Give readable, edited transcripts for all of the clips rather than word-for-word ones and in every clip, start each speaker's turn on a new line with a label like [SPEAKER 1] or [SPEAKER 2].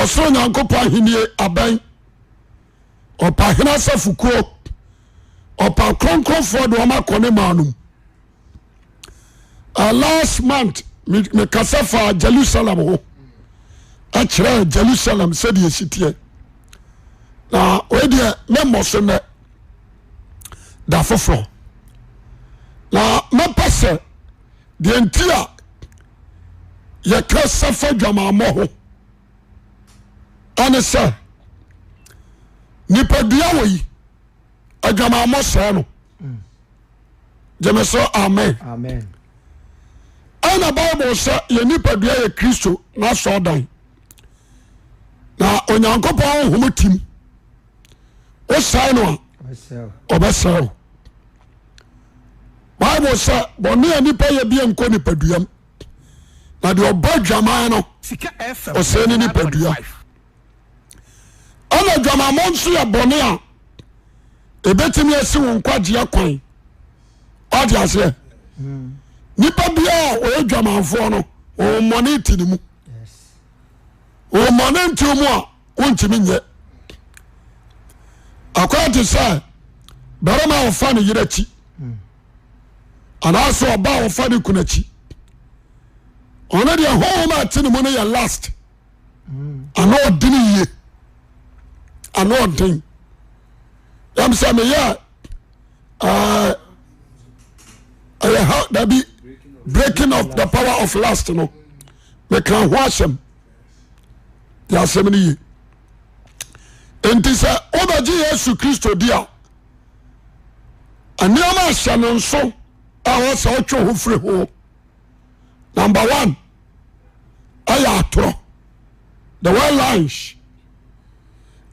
[SPEAKER 1] Ɔsoro Nyankopɔn ahennie abɛn. Ɔpa hene asafokuo, ɔpa kronkronfoɔ de wɔn akɔ ne maa no mu. Last month mekasa fa Jerusalem ho ɛkyerɛ Jerusalem sɛdeɛ ɛsi teɛ na wei deɛ memmɔ so nnɛ da foforɔ na mɛpɛ sɛ deɛ nti a yɛka safa dwamammɔ ho ɛne sɛ nipadua wɔ yi adwamammɔ sɛɛ no gyeme so amen ɛna Bible sɛ yɛ nipadua yɛ Kristo n'asɔɔdan na Onyankopɔn honhom tim wosɛe no a ɔbɛsɛe wo. Bible sɛ bɔne a nipa yɛ bia nkɔ nipaduam na deɛ ɔbɔ adwaman no ɔsɛe ne nipadua. Ɛna adwamammɔ nso yɛ bɔne a ɛbɛtumi asi wo nkwagyeɛ kwan. Ɔde aseɛ nipa biara a ɔyɛ dwamanfoɔ no wɔn mmɔne ti ne mu wɔn mmɔne nti mu a wontumi nyɛ akɔyɛ te sɛ barima a ɔfa ne yere akyi anaasɛ ɔba a ɔfa ne kunu akyi ɔno deɛ honhom a ɛte ne mu no yɛ last ano ɔden yie ano ɔden yam sɛ meyɛ ɛyɛ ha dabi breaking of the power of last no meka ho asɛm yɛ asɛm no yie nti sɛ wobɛgye Yesu Kristo di a nneɛma ahyɛ no nso a wɔsɛ wotwe ho firi ho number one ɛyɛ atorɔ the word lies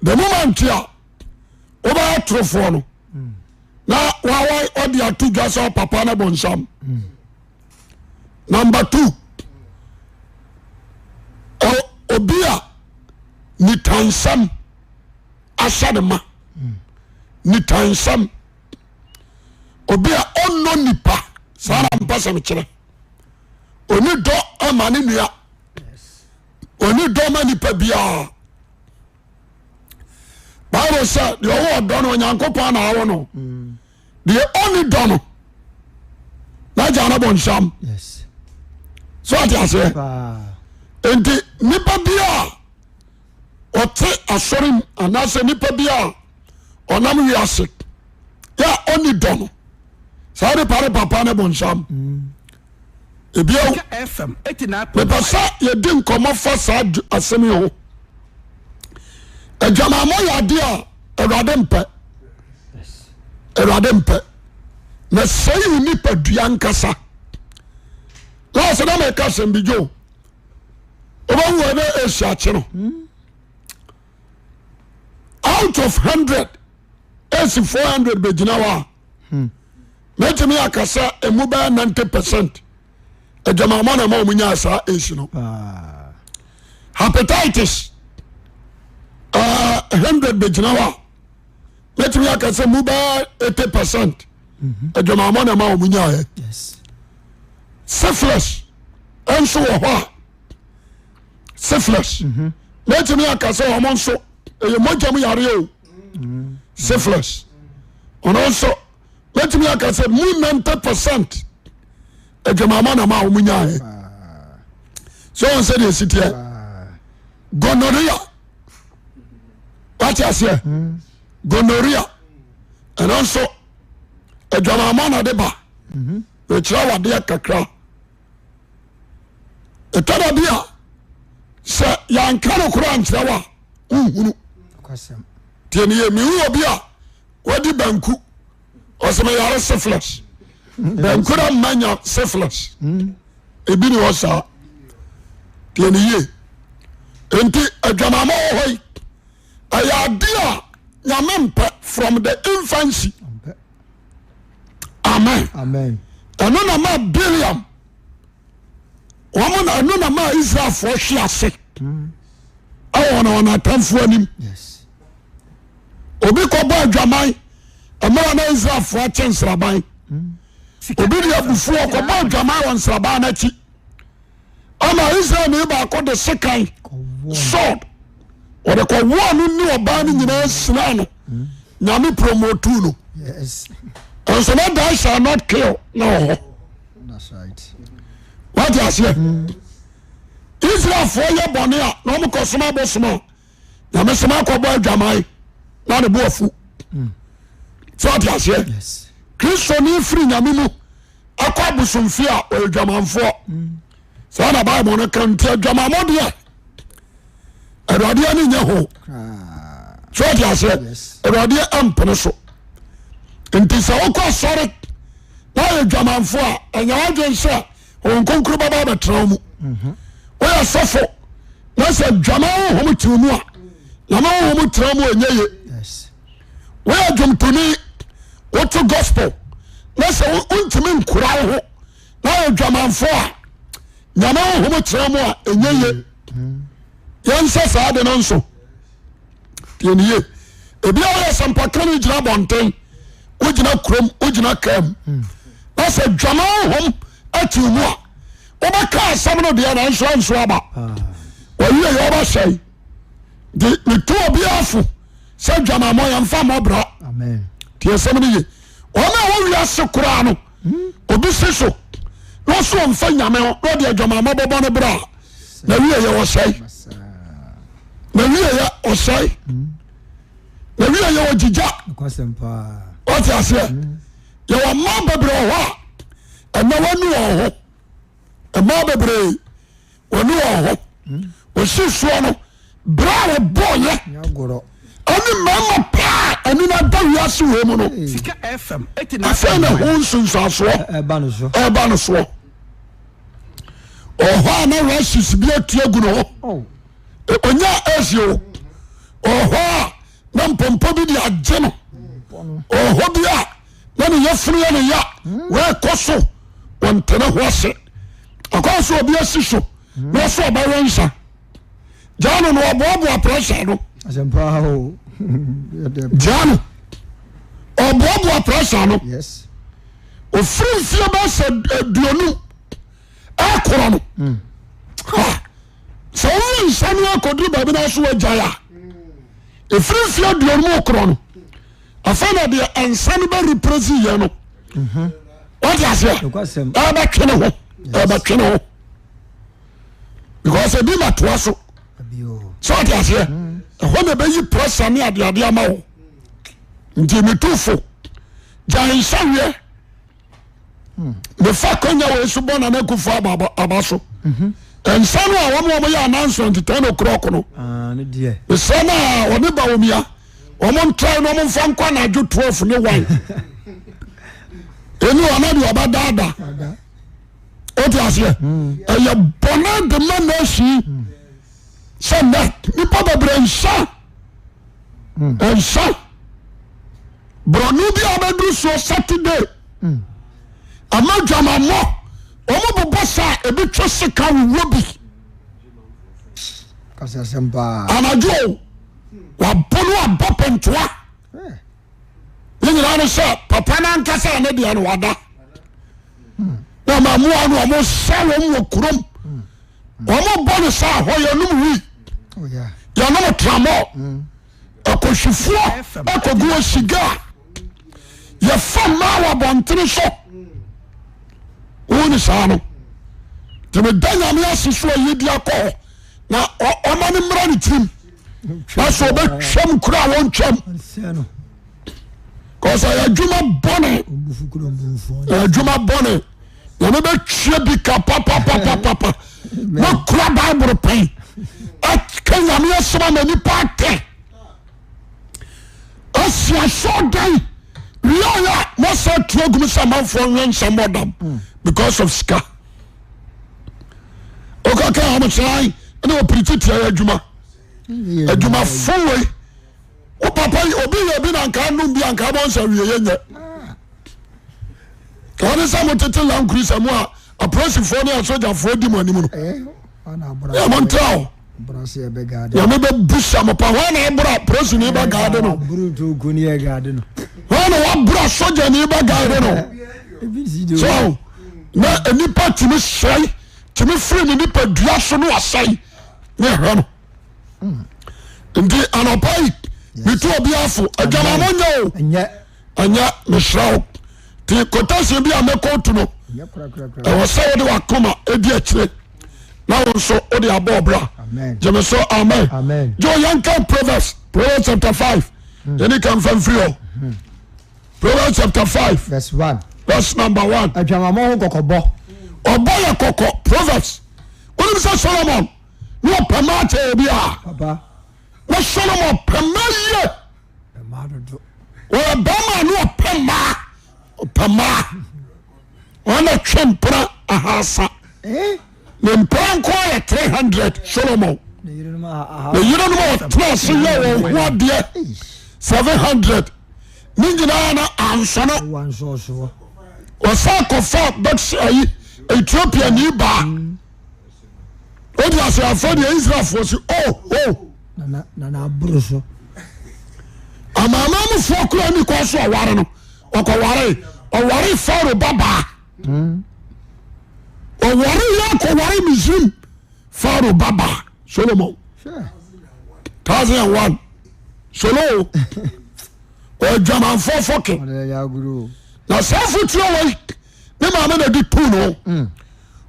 [SPEAKER 1] the moment a wobɛyɛ atorofoɔ no na wawa ɔde ato dwa sɛ ɔpapa no bonsam number two obi a nitansɛm ahyɛ ne ma nitansɛm obi a ɔnnɔ nipa saa na mpɛ sɛ mekyerɛ ɔni dɔ ama ne nua ɔni dɔ ma nipa biara Bible sɛ deɛ ɔwɔ ɔdɔ no Onyankopɔn na awo no deɛ ɔni dɔ no n'agya no bonsam so ate aseɛ nti nipa bi a ɔte asɔre mu anaasɛ nipa bi a ɔnam wiase yɛ a ɔni dɔ no saa nipa no papa ne bonsam ebio mepɛ sɛ yɛdi nkɔmmɔ fa saa asɛm yi ho adwamammɔ yɛ adeɛ a awurade mpɛ awurade mpɛ na sɛe wo nipadua nkasa last na mɛka asɛm bi dwo wobɛhu wɔ ne asia akye no out of 100 ɛsi 400 bɛgyina hɔ a mɛtumi aka sɛ ɛmu bɛyɛ 90% adwamammɔ na ɛma wɔn nyaa saa AIDS no hepatitis 100 bɛgyina hɔ a mɛtumi aka sɛ mu bɛyɛ 80% adwamammɔ na ɛma wɔn nyaeɛ. Syphilis nso wɔ hɔ a syphilis mɛtumi aka sɛ wɔn nso ɛyɛ mogya mu yareɛ o syphilis ɔno nso mɛtumi aka sɛ mu 90% adwamammɔ na ma wɔn nyaeɛ sɛ wɔn sɛ deɛ ɛsi teɛ gonorrhea wate aseɛ gonorrhea ɛno nso adwamammɔ na de ba mekyerɛ wadeɛ kakra ɛtɔ da bi a sɛ yɛanka no koraa nkyerɛ wo a wonhunu tie ne yɛ mehu obi a wadi banku ɔsɛ meyare syphilis banku na mma nya syphilis ebi ne hɔ saa tie ne yie nti adwamamɔ wɔ hɔ yi ɛyɛ ade a nyame mpɛ from the infancy amen ɛno na ma Biliam wɔn na ɛno na ma Israelfoɔ hwe ase ɛwɔ na wɔn atamfoɔ anim obi kɔbɔ adwaman mmerɛ na Israelfoɔ akye nsraban obi de abufuo ɔkɔbɔ adwaman wɔ nsraban n'akyi ama Israelni baako de sekan sword. Ɔde kɔ woɔ no ne ɔbaa no nyinaa sina no. Nyame promote no. Nso na thou shall not kill na wɔ hɔ. Wate aseɛ? Israelfoɔ yɛ bɔne a na wɔn kɔ som abosom a Nyame soma akɔbɔ adwaman na ne bo afu. So wate aseɛ? Kristoni firi Nyame mu akɔ abosomfie a ɔyɛ dwamanfoɔ. Saa na Bible no ka nti adwamammɔ deɛ Awurade ani nyɛ ho. So wate aseɛ? Awurade ampene so. Nti sɛ wokɔ asɔre na ayɛ dwamanfoɔ a ɛnyɛ w'adwene sɛ Honhom Kronkron bɛba abɛtena wo mu. Mhm. Woyɛ sɔfo na sɛ dwama honhom te wo mu a Nyame honhom tena mu ɛnyɛ ye. Woyɛ dwomtoni woto gospel na sɛ wontumi nkura wo ho na ayɛ dwamanfoɔ a Nyame honhom tena mu a ɛnyɛ ye. Mm. Yɛnsɛ saa de no nso. Tie ne yie. Ebi a woyɛ sɛmpaka no gyina abɔnten, wogyina kurom, wogyina kaa mu. Na sɛ dwama honhom ati mu a, wobɛka asɛm no deɛ nanso anso aba. Wɔwie yɛ wɔbɛhyɛe. Nti metu obiara fo sɛ dwamammɔ yɛmfa mmɔ bra. Tie asɛm no ye. Wɔn a wɔwi ase koraa no, obi si so na ɔso ɔmfa nyame ho na ɔde adwamammɔ bɔbɔ no bra. Na wie yɛ wɔsɛe. Na wie yɛ ɔsɛe. Na wie yɛ ɔgyigya. Ɔte aseɛ. Yɛwɔ mmaa bebree wɔ hɔ a ɛnɛ wɔanu wɔn ho. Mmaa bebree wɔanu wɔn ho. Wɔsi soɔ no berɛ a wɔbɔɔyɛ ɛne mmarima paa ɛne no ada wiase wɔ mu no afei na ho nsunsuansoɔ ɛba no soɔ. Ɔhɔ a na rashes bi atu agu ne ho. Oh. Onya ɛsi o. Ɔhɔ a na mpɔmpɔ bi de agye no. Ɔhɔ bi a na ne yafunu yɛ ne ya. Hmm. Wɔrekɔ so wɔntene ho ase. Akɔ so obi asi so na ɔso ɔbɛwe nsa. Gyaa no na ɔboaboa pressure no. Gyaa no ɔboaboa pressure no. Ofiri mfie bɛyɛ sɛ aduonum ɛkorɔ no. Hmm. Sɛ wowe nsa no akɔduru baabi na so wagyae a ɛfiri mfie aduonum korɔ no afei na deɛ nsa no bɛ repress yɛ no. Mhm. Wate aseɛ? Ɛbɛtwe ne ho ɛbɛtwe ne ho. Because ebi ma toa so. Sɛ wate aseɛ? Hmm. Ɛhɔ na ɛbɛyi pressure ne adeade ama wo. Nti metu fo gyae nsa wiɛ. Mefa kwanya wei so bɔ Nana Akufo aba so. Mhm. Nsa no a wɔn wɔn yɛ announcement 10 o'clock no.
[SPEAKER 2] Ah,
[SPEAKER 1] Mesrɛ no a wɔne Bawumia wɔn ntrae na wɔn nfa nkɔ anadwo 12 ne 1. Ɛni wɔn deɛ ɔbɛdaada. O ti aseɛ. Hmm. Ɛyɛ bɔnɛ de ma nation hmm. sɛ nnɛ nipa bebree nsa hmm. nsa. Borɔno bi a bɛduru soɔ Saturday ama dwamammɔ wɔn bobɔ saa ebi twe sika wowɔ bi anadwo o wabɔ no abɔ pɛntoa ne nyinaa no sɛ papa no ankasa ne deɛ no wada na mamoa no wɔn sɛ wɔn wɔ kurom wɔn bɔ no saa hɔ yɛnom wii yɛnom tramɔ. Akɔhwifoɔ akɔgu hɔ siga a yɛfa mmaa wɔ abɔntene so wo ne saa no nti meda Nyame ase so ɔyɛ di akɔ hɔ na ɔma no mmra ne tirim na sɛ ɔbɛtwam kora a wɔntwam kɔsɛ ɛyɛ adwuma bɔne ɛyɛ adwuma bɔne Nyame bɛtwa bi ka papapapapa Mokura Bible pɛn ɛka Nyame asɛm ama nipa atɛ asi asɔɔdan wiaeɛ a masa atu agum sɛ amanfoɔ nwe nsa mmɔ dam because of sika wokɔka wɔn sɛ ɛna wɔpirikyi tia yɛ adwuma adwumafo wei wo papa yi obi yɛ bi na nka nom bi anka bɔ nsa wie yɛ nyɛ wɔne sɛ motete Land Cruiser mu a apolisifoɔ ne asogyafoɔ di mo anim no yɛ mo ntra o nyame bɛbusa mo pa hɔ na abora polisini bɛ gaade no hɔ na wabora sogyani bɛ gaade no so na nipa tumi sɛe tumi firi ne nipa dua so no asɛe ne ɛhwɛ no. Nti anɔpa yi metu obi afo adwamamɔ nyɛ o ɛnyɛ mesrɛ wo nti quotation bi a mɛkɔtu no ɛwɔ sɛ wode wakoma ɛdi akyire na wo nso wode abɔ ɔbra gyeme so amen gye yɛnka Proverbs Proverbs chapter 5 yɛne ka mfa mfiri hɔ Proverbs chapter 5
[SPEAKER 2] verse 1
[SPEAKER 1] verse number 1
[SPEAKER 2] adwamamɔ ho kɔkɔbɔ
[SPEAKER 1] ɔbɔ yɛ kɔkɔ Proverbs wonim sɛ Solomon ne ɔpɛ maa kyɛ obi a na Solomon pɛ maa yie ɔyɛ bɛrima ne ɔpɛ mmaa ɔpɛ mmaa ɔna twe mpena ahasa eh? ne mpena nko ayɛ 300 Solomon ne yerenom a ɔtena ase yɛ wɔn ho adeɛ 700 ne nyinaa na ansɔno ɔsan kɔfa bɛt ayi Ethiopia ni baa. Mm. O di ase afɔ deɛ Israelfoɔ si o oh, o. Oh.
[SPEAKER 2] Nana nana aburo so.
[SPEAKER 1] Amanamanmufoɔ kura ni kɔ so ɔware no ɔkɔware ɔware Farao babaa. Hmm. Ɔware yɛ akɔware Misrim Farao babaa Solomon. 1001 Solo ɔdwamanfoɔ fɔke. Na saa afotuo wɔ yi. Ne maame na de tuu no hmm.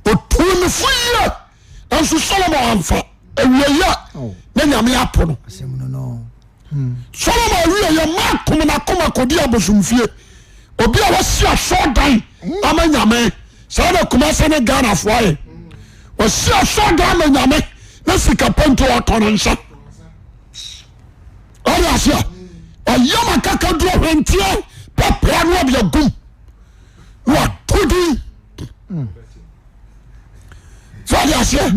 [SPEAKER 1] Otuu ne fo yie nanso Solomon amfa awieɛ oh. Na nyame apo no hmm. Solomon awieɛ ma atom n'akoma kɔdi abosomfie obi a wasi asɔɔdan hmm. Ama nyame saa na Kumase ne Ghanafoɔ ayɛ wasi asɔɔdan ama nyame na sika pɛnti ɔtɔ ne nsa ɔde aseɛ ɔyam akakaduro hwenteɛ pɛpɛɛ no ɔde agum na wato din sɛ ɔde aseɛ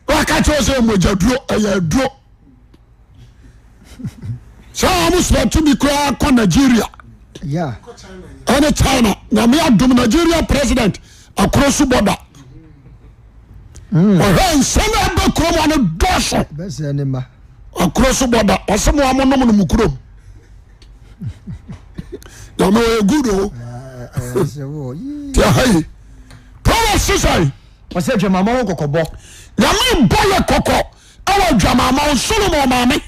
[SPEAKER 1] na waka kyerɛ sɛ mogyaduro ɛyɛ aduro sɛ wɔn sɛ tumi koraa kɔ Nigeria ɛne China nyame adom Nigeria president akoro so bɔda ɔhwɛ nsɛm a ɛbɛ kurom ano dɔɔso akoro so bɔda ɔsɛ mo amonom no mo kurom nyame ɔyɛ good o ti aha yi Proverbs sisan
[SPEAKER 2] ɔsɛ adwamamɔ ho kɔkɔbɔ
[SPEAKER 1] nyame bɔ yɛ kɔkɔ ɛwɔ adwamamɔ ho Solomon maame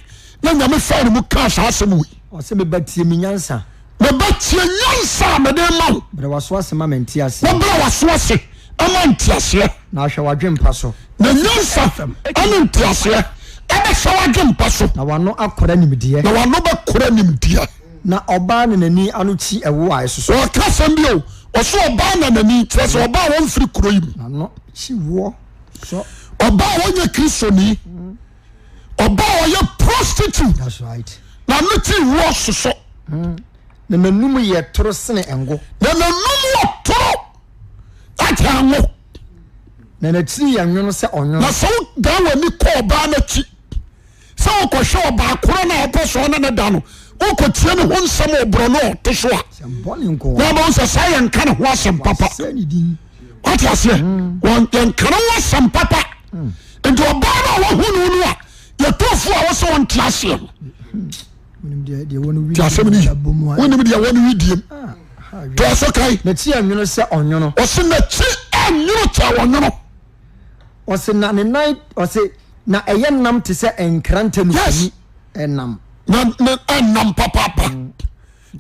[SPEAKER 1] na nyame faa ne mu kaa saa asɛm wei
[SPEAKER 2] ɔsɛ meba tie me nyansa
[SPEAKER 1] meba tie nyansa a mede ma wo
[SPEAKER 2] brɛ waso ase ma me nteaseɛ
[SPEAKER 1] wɔbrɛ waso ase ama nteaseɛ
[SPEAKER 2] na ahwɛ w'adwempa so
[SPEAKER 1] na nyansa ɛne nteaseɛ ɛbɛhyɛ w'adwempa so
[SPEAKER 2] na wano akora nimdeɛ
[SPEAKER 1] na wano bɛkora nimdeɛ
[SPEAKER 2] Na ɔbaa nanani ano kyi ɛwoɔ a ɛsosɔ.
[SPEAKER 1] Ɔka asɛm bi o, ɔso ɔbaa nanani, kyerɛ sɛ ɔbaa a ɔmfiri kuro yi mu.
[SPEAKER 2] N'ano kyi woɔ sɔ.
[SPEAKER 1] Ɔbaa a ɔnyɛ Kristoni, ɔbaa a ɔyɛ prostitute.
[SPEAKER 2] That's right.
[SPEAKER 1] N'ano kyi woɔ sosɔ.
[SPEAKER 2] Na n'anum yɛ toro sene ngo.
[SPEAKER 1] Na n'anum wɔ toro akyɛ ngo.
[SPEAKER 2] Na n'akyiri yɛ nwono sɛ ɔnwono.
[SPEAKER 1] Na sɛ wodan w'ani kɔ ɔbaa n'akyi. Sɛ wokɔhwɛ ɔbaa korɔ no a ɔpɛ sɛ ɔne ne da no, wokɔtie ne ho nsɛm wɔ borɔno a ɔte so a, na wobɛhu sɛ saa yɛnka ne ho asɛm papa. Wate aseɛ? Hmm. Yɛnka ne ho asɛm papa. Hmm. Nti ɔbaa no a wahu no no a yɛtu fo a wɔsɛ wɔnte aseɛ no. Te asɛm no yi. Wonim deɛ wɔ no widiem. Ah, Toa so kae.
[SPEAKER 2] N'akyi ɛnwono sɛ ɔnwono.
[SPEAKER 1] Ɔse n'akyi ɛnwono kyɛ ɔnwono.
[SPEAKER 2] Ɔse na ne nan ɔse na ɛyɛ nam te sɛ nkrantɛ no
[SPEAKER 1] yes.
[SPEAKER 2] Ɛnam.
[SPEAKER 1] Na ne ɛnam papaapa. Mm.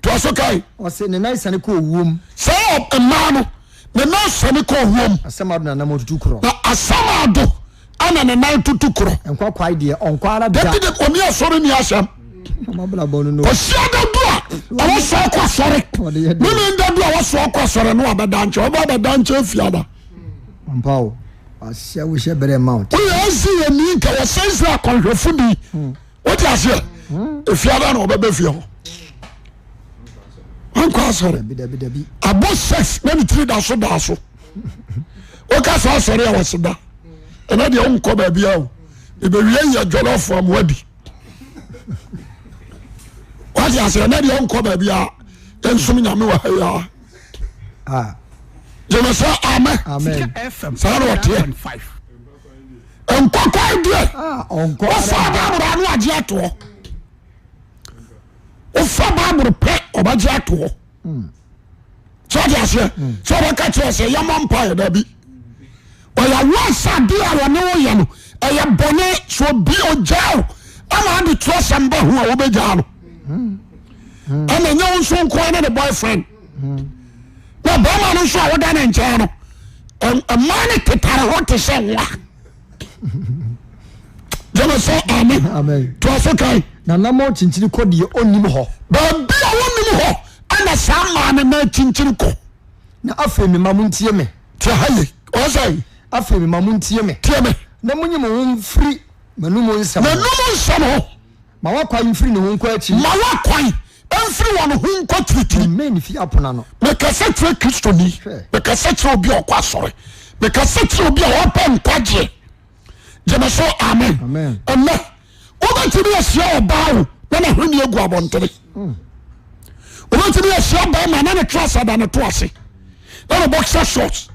[SPEAKER 1] To so kae.
[SPEAKER 2] Ɔse ne nan sane kɔ owuom.
[SPEAKER 1] Sɛ mmaa no ne nan sane kɔ owuom.
[SPEAKER 2] Asɛm ado na nam ɔtutu korɔ.
[SPEAKER 1] Na asɛm ado ana ne nan tutu korɔ.
[SPEAKER 2] Nkwa kwae deɛ ɔnkɔ ara da.
[SPEAKER 1] Dabi de oni asɔre ni asɛm. Kɔsia da du a ɛwɔ sɛ ɔkɔ asɔre. Mímí da du a ɛwɔ sɛ ɔkɔ asɔre no abɛda nkyɛn ɔbɛ abɛda nkyɛn fiada.
[SPEAKER 2] Ampa o, wahyɛ wo hyɛ berɛ ma wo.
[SPEAKER 1] Woyɛ Israel ni nka wɔsɛ Israel kɔnhwɛfo ni. Hmm. Wote aseɛ? Hmm. Efiada na ɔbɛbɛ fie hɔ. Wankɔ asɔre. Abɔ sex na ne tiri da so da so. Woka sɛ asɔre a wɔse da. Ɛnɛ deɛ wonkɔ baabi a o. Ebewie yɛ jɔlɔfo a mo adi. Wote aseɛ? Ɛnɛ deɛ wonkɔ baabi a yɛnsom nyame wɔ ha yi a.
[SPEAKER 2] Ah.
[SPEAKER 1] Gyeme sɛ amen. Saa na ɔteɛ. Nkɔkɔe deɛ
[SPEAKER 2] ah,
[SPEAKER 1] wofa Bible ano agye atoɔ. Wofa Bible pɛ ɔbɛgye atoɔ. Hmm. Sɛ ɔde aseɛ hmm. sɛ ɔbɛka kyerɛ sɛ yɛmmɔ mpaeɛ dabi. Ɔyɛ awɔ sɛ adeɛ a wɔne wo yɛ no ɛyɛ bɔne sɛ obi ogya o. Ɛna ade twerɛsɛm ba ho a wobɛgyaa no. Ɛna ɛnyɛ wo nso nkoa ne ne boyfriend. Na bɛrima no nso a woda ne nkyɛn no, mmaa no tetare hɔ te sɛ nwa. Gyeme sɛ amen. Toa so kan.
[SPEAKER 2] Na namɔn kyinkyini kɔ deɛ ɔnnim hɔ.
[SPEAKER 1] Baabi a wɔnnim hɔ ɛna saa mmaa no nan kyinkyini kɔ.
[SPEAKER 2] Na afei me mma montie me.
[SPEAKER 1] Tie ha ye. Ɔsɛ.
[SPEAKER 2] Afei me mma montie me.
[SPEAKER 1] Tie me.
[SPEAKER 2] Na monyi mo ho mfiri m'anomu nsɛm ho.
[SPEAKER 1] M'anomu nsɛm ho.
[SPEAKER 2] Ma w'akwan mfiri ne ho nkɔ akyiri.
[SPEAKER 1] Ma w'akwan mfiri wɔn ho nkɔ akyirikyiri.
[SPEAKER 2] Mmɛn ne fie apono ano.
[SPEAKER 1] Mekasa kyerɛ Kristoni. Mekasa kyerɛ obi a ɔkɔ asɔre. Mekasa kyerɛ obi a ɔpɛ nkwagyeɛ. Gyeme so amen. Ɛnɛ wobɛtumi ahyia ɔbaa o na n'ahweneɛ agu abɔntene. Wobɛtumi ahyia bɛrima na ne trasa da ne to ase na ne boxer shorts.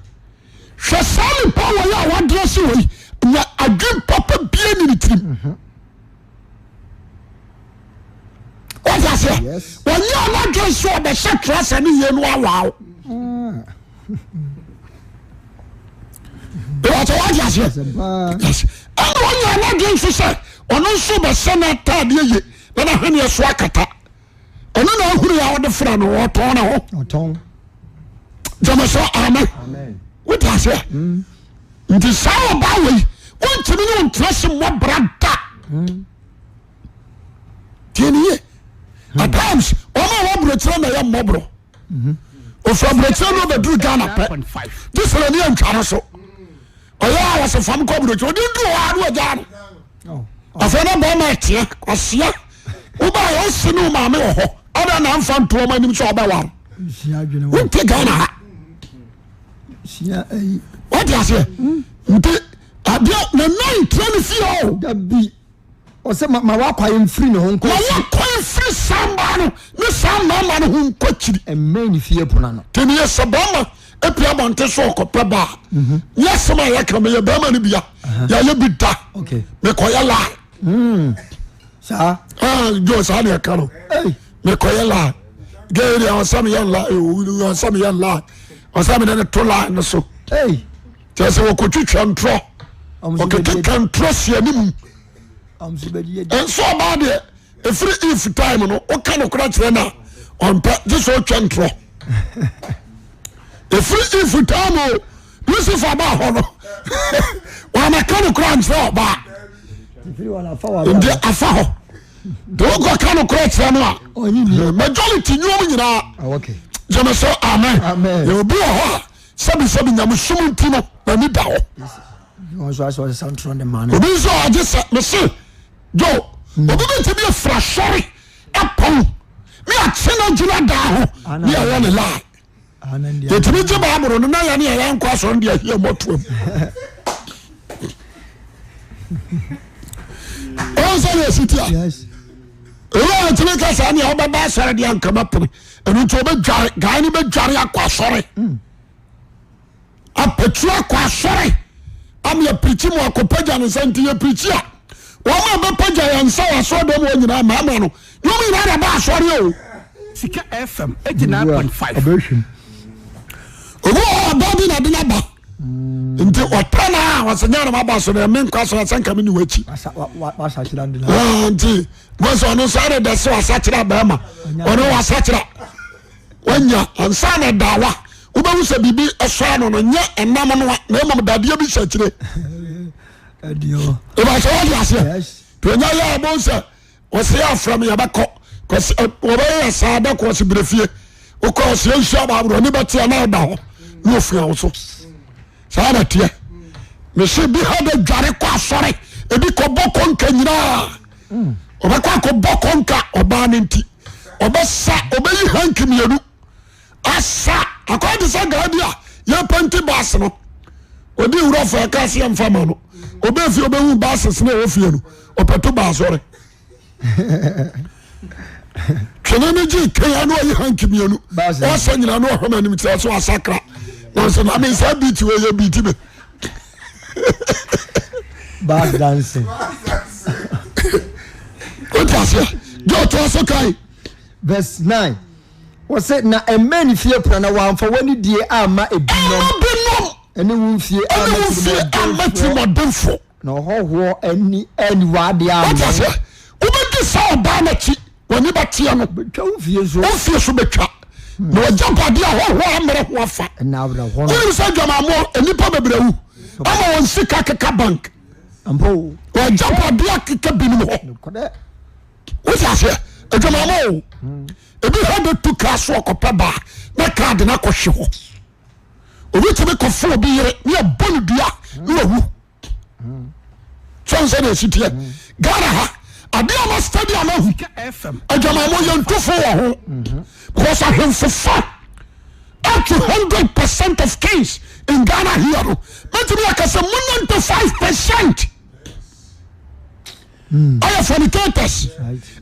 [SPEAKER 1] Hwɛ saa nipa wɔ yi a wadrɛse wɔ yi na adwen papa bia ni ne tirim. Wọ́n ti aseɛ wɔnyɛ ɔno adwen so ɔbɛhyɛ trasa ne yie no awaaw. Ìwàsɛ wọ́n ti aseɛ ɛna ɔnyɛ ɔno adwen so sɛ ɔno nso bɛhyɛ n'ataadeɛ yie na n'ahweneɛ so akata. Ɔno na ahuru a ɔde fra no ɔtɔn ne ho. Gyeme sɛ amen. Wote aseɛ? Mm. Nti saa ɔbaa wei wontumi ne ɔntena se mmɔ bra da. Mm. Tie ne yie. Mm. At times wɔn a wɔaburokyerɛ na ɛyɛ mmɔborɔ. Mm-hmm. Ofura aburokyerɛ na ɔbɛduru Ghana pɛ. Gye sɛ n'ani antwa no so. Ɔyɛ a wɔsɛ fam kɔ aburokyerɛ ɔde duru hɔ a na ɔgyaa no. Oh. Afei na bɛrima ɛteɛ ɔseɛ wobaa ɔse ne wo maame wɔ hɔ ada na amfa nto ɔma anim sɛ ɔbɛware wonte Ghana ha wate aseɛ hmm. nti adeɛ na nan ntra ne fie o
[SPEAKER 2] dabi ɔsɛ ma wakwan mfiri ne ho nkɔ ma
[SPEAKER 1] wakwan mfiri saa mmaa no ne saa mmarima no ho nkɔ kyiri
[SPEAKER 2] mmɛn ne fie pono ano
[SPEAKER 1] tɛmi yɛ sɛ bɛrima epi abɔnte so ɔkɔpɛ baa mhm. nyɛ asɛm a yɛka meyɛ bɛrima no bia yɛayɛ bi da mekɔyɛ lie
[SPEAKER 2] hmm. saa
[SPEAKER 1] ah, jo saa ne ɛka no mekɔyɛ lie gɛɛ deɛ ɔsɛ meyɛ lie ɔsɛ meyɛ lie ɔsɛ mede ne to lie no so kyerɛ sɛ wɔkɔtwitwa ntorɔ ɔkekeka ntorɔ si anim nso ɔbaa deɛ ɛfiri if time no woka nokora kyerɛ no a ɔmpɛ gye sɛ ɔtwa ntorɔ ɛfiri if time o Lucifer baa hɔ no wɔamɛka nokora nkyerɛ ɔbaa nti afa hɔ de wokɔ ka nokora kyerɛ no a majority nnuom nyinaa ah, gyeme sɛ amen yɛ obi wɔ hɔ a sɛbisɛbi nyamesom nti no n'ani da hɔ obi nso agye sɛ mese jo hmm. obi bɛtumi afira sɔre apɔn ne akye no agyina daa ho ne ɛwɔ ne lie yɛtumi gye baabolo no na yɛne yɛyɛ nkɔ asɔre de ahia mmɔtoam ɔn sɛ yɛ siti a ɛwɔ a ɛtumi ka saa nea wobɛba asɔre deɛ anka mɛpene ɛno nti ɔbɛdware gae no bɛdware akɔ asɔre hmm. Apɛtu akɔ asɔre ama yɛpirikyi mu akɔpagya ne nsa nti yɛpirikyi a wɔn a bɛpagya yɛn nsa wɔ asɔre dɛm wɔ nyinaa mmarima no ne wɔn nyinaa na ba asɔre o.
[SPEAKER 3] Sika FM 89.5.
[SPEAKER 1] Obi wɔ hɔ ɔbaa bi na de n'aba nti ɔtɛ na a ɔsɛ nyɛ anam aba so na ɛme nkɔ asɔre asɛ nka me ne w'akyi nti mo sɛ ɔno nso ɛde dɛ sɛ wasakyera bɛrima ɔno wasakyera wanya ansa na dawa wobɛhu sɛ biribi sɔ ano no nyɛ ɛnam no a na mmom dadeɛ bi hyɛ akyire ìbáṣẹ wọ́n di aseɛ tí wọ́n yẹ abọ́ sɛ wɔsɛ yɛ afra mi yɛbɛkɔ kɔsi wɔbɛyɛ yɛ saa dɛ kɔ ɔsi bere fie wokɔ ɔsi yɛ nhyia baaburo ɔne bɛteɛ na ɔda hɔ na ofia wo so saa na teɛ mesi bi ha de dware kɔ asɔre ebi kɔ bɔ kɔnka nyinaa. Ɔbɛkɔ akɔbɔ kɔnka ɔbaa no nti ɔbɛsa ɔbɛyi hanki mmienu asa akɔyɛ te sɛ gaa bi a yɛpɛnti baase no ɔde wura fɔ ɛka ase yɛmfa ma no ɔbɛ fie ɔbɛhu baase sene ɛwɔ fie no ɔpɛto baasɔre twene no gye kɛn ano ɔyi hanki mmienu ɔsɛ nyina no ɔhwɛ m'anim kyerɛ so asakra na sɛ na me nsa bi ti wɔ yɛ bi ti me
[SPEAKER 2] Bass dancing.
[SPEAKER 1] Wote aseɛ? Deɛ ɔtoa so kae.
[SPEAKER 2] Verse 9. Wɔsɛ na ɛmmɛn ne fie pono na wɔamfa w'anidie amma ebinom.
[SPEAKER 1] Amma binom.
[SPEAKER 2] Ɛne wo mfie
[SPEAKER 1] amma tirimɔdenfoɔ.
[SPEAKER 2] Na ɔhɔhoɔ ani ani w'adeɛ
[SPEAKER 1] amma. Wote aseɛ? saa ɔbaa no akyi w'ani bɛteɛ no.
[SPEAKER 2] Bɛtwa wo fie so.
[SPEAKER 1] Wo fie so bɛtwa. Na w'agyapadeɛ a hɔhoɔ ammrɛ ho afa.
[SPEAKER 2] Ɛna awerɛhoɔ no.
[SPEAKER 1] Wonim sɛ adwamammɔ nnipa bebree awu ama wɔn sika keka bank.
[SPEAKER 2] Ampa o.
[SPEAKER 1] W'agyapadeɛ akeka binom hɔ.
[SPEAKER 2] Nokorɛ.
[SPEAKER 1] Wote aseɛ? Adwamammɔ o. Ebi hɔ bɛtu kaa so ɔkɔpɛ baa na kaa de no akɔhwe hɔ. Obi tumi kɔfo obi yere ne ɛbɔ no dua ne wawu. Sɛ nsɛ na ɛsi teɛ. Ghana ha adeɛ a ma study a mahu adwamammɔ yɛ ntufo wɔ ho because ahemfo fa up to 100% of kings in Ghana here no mɛtumi aka sɛ mu 95% ɛyɛ fornicators.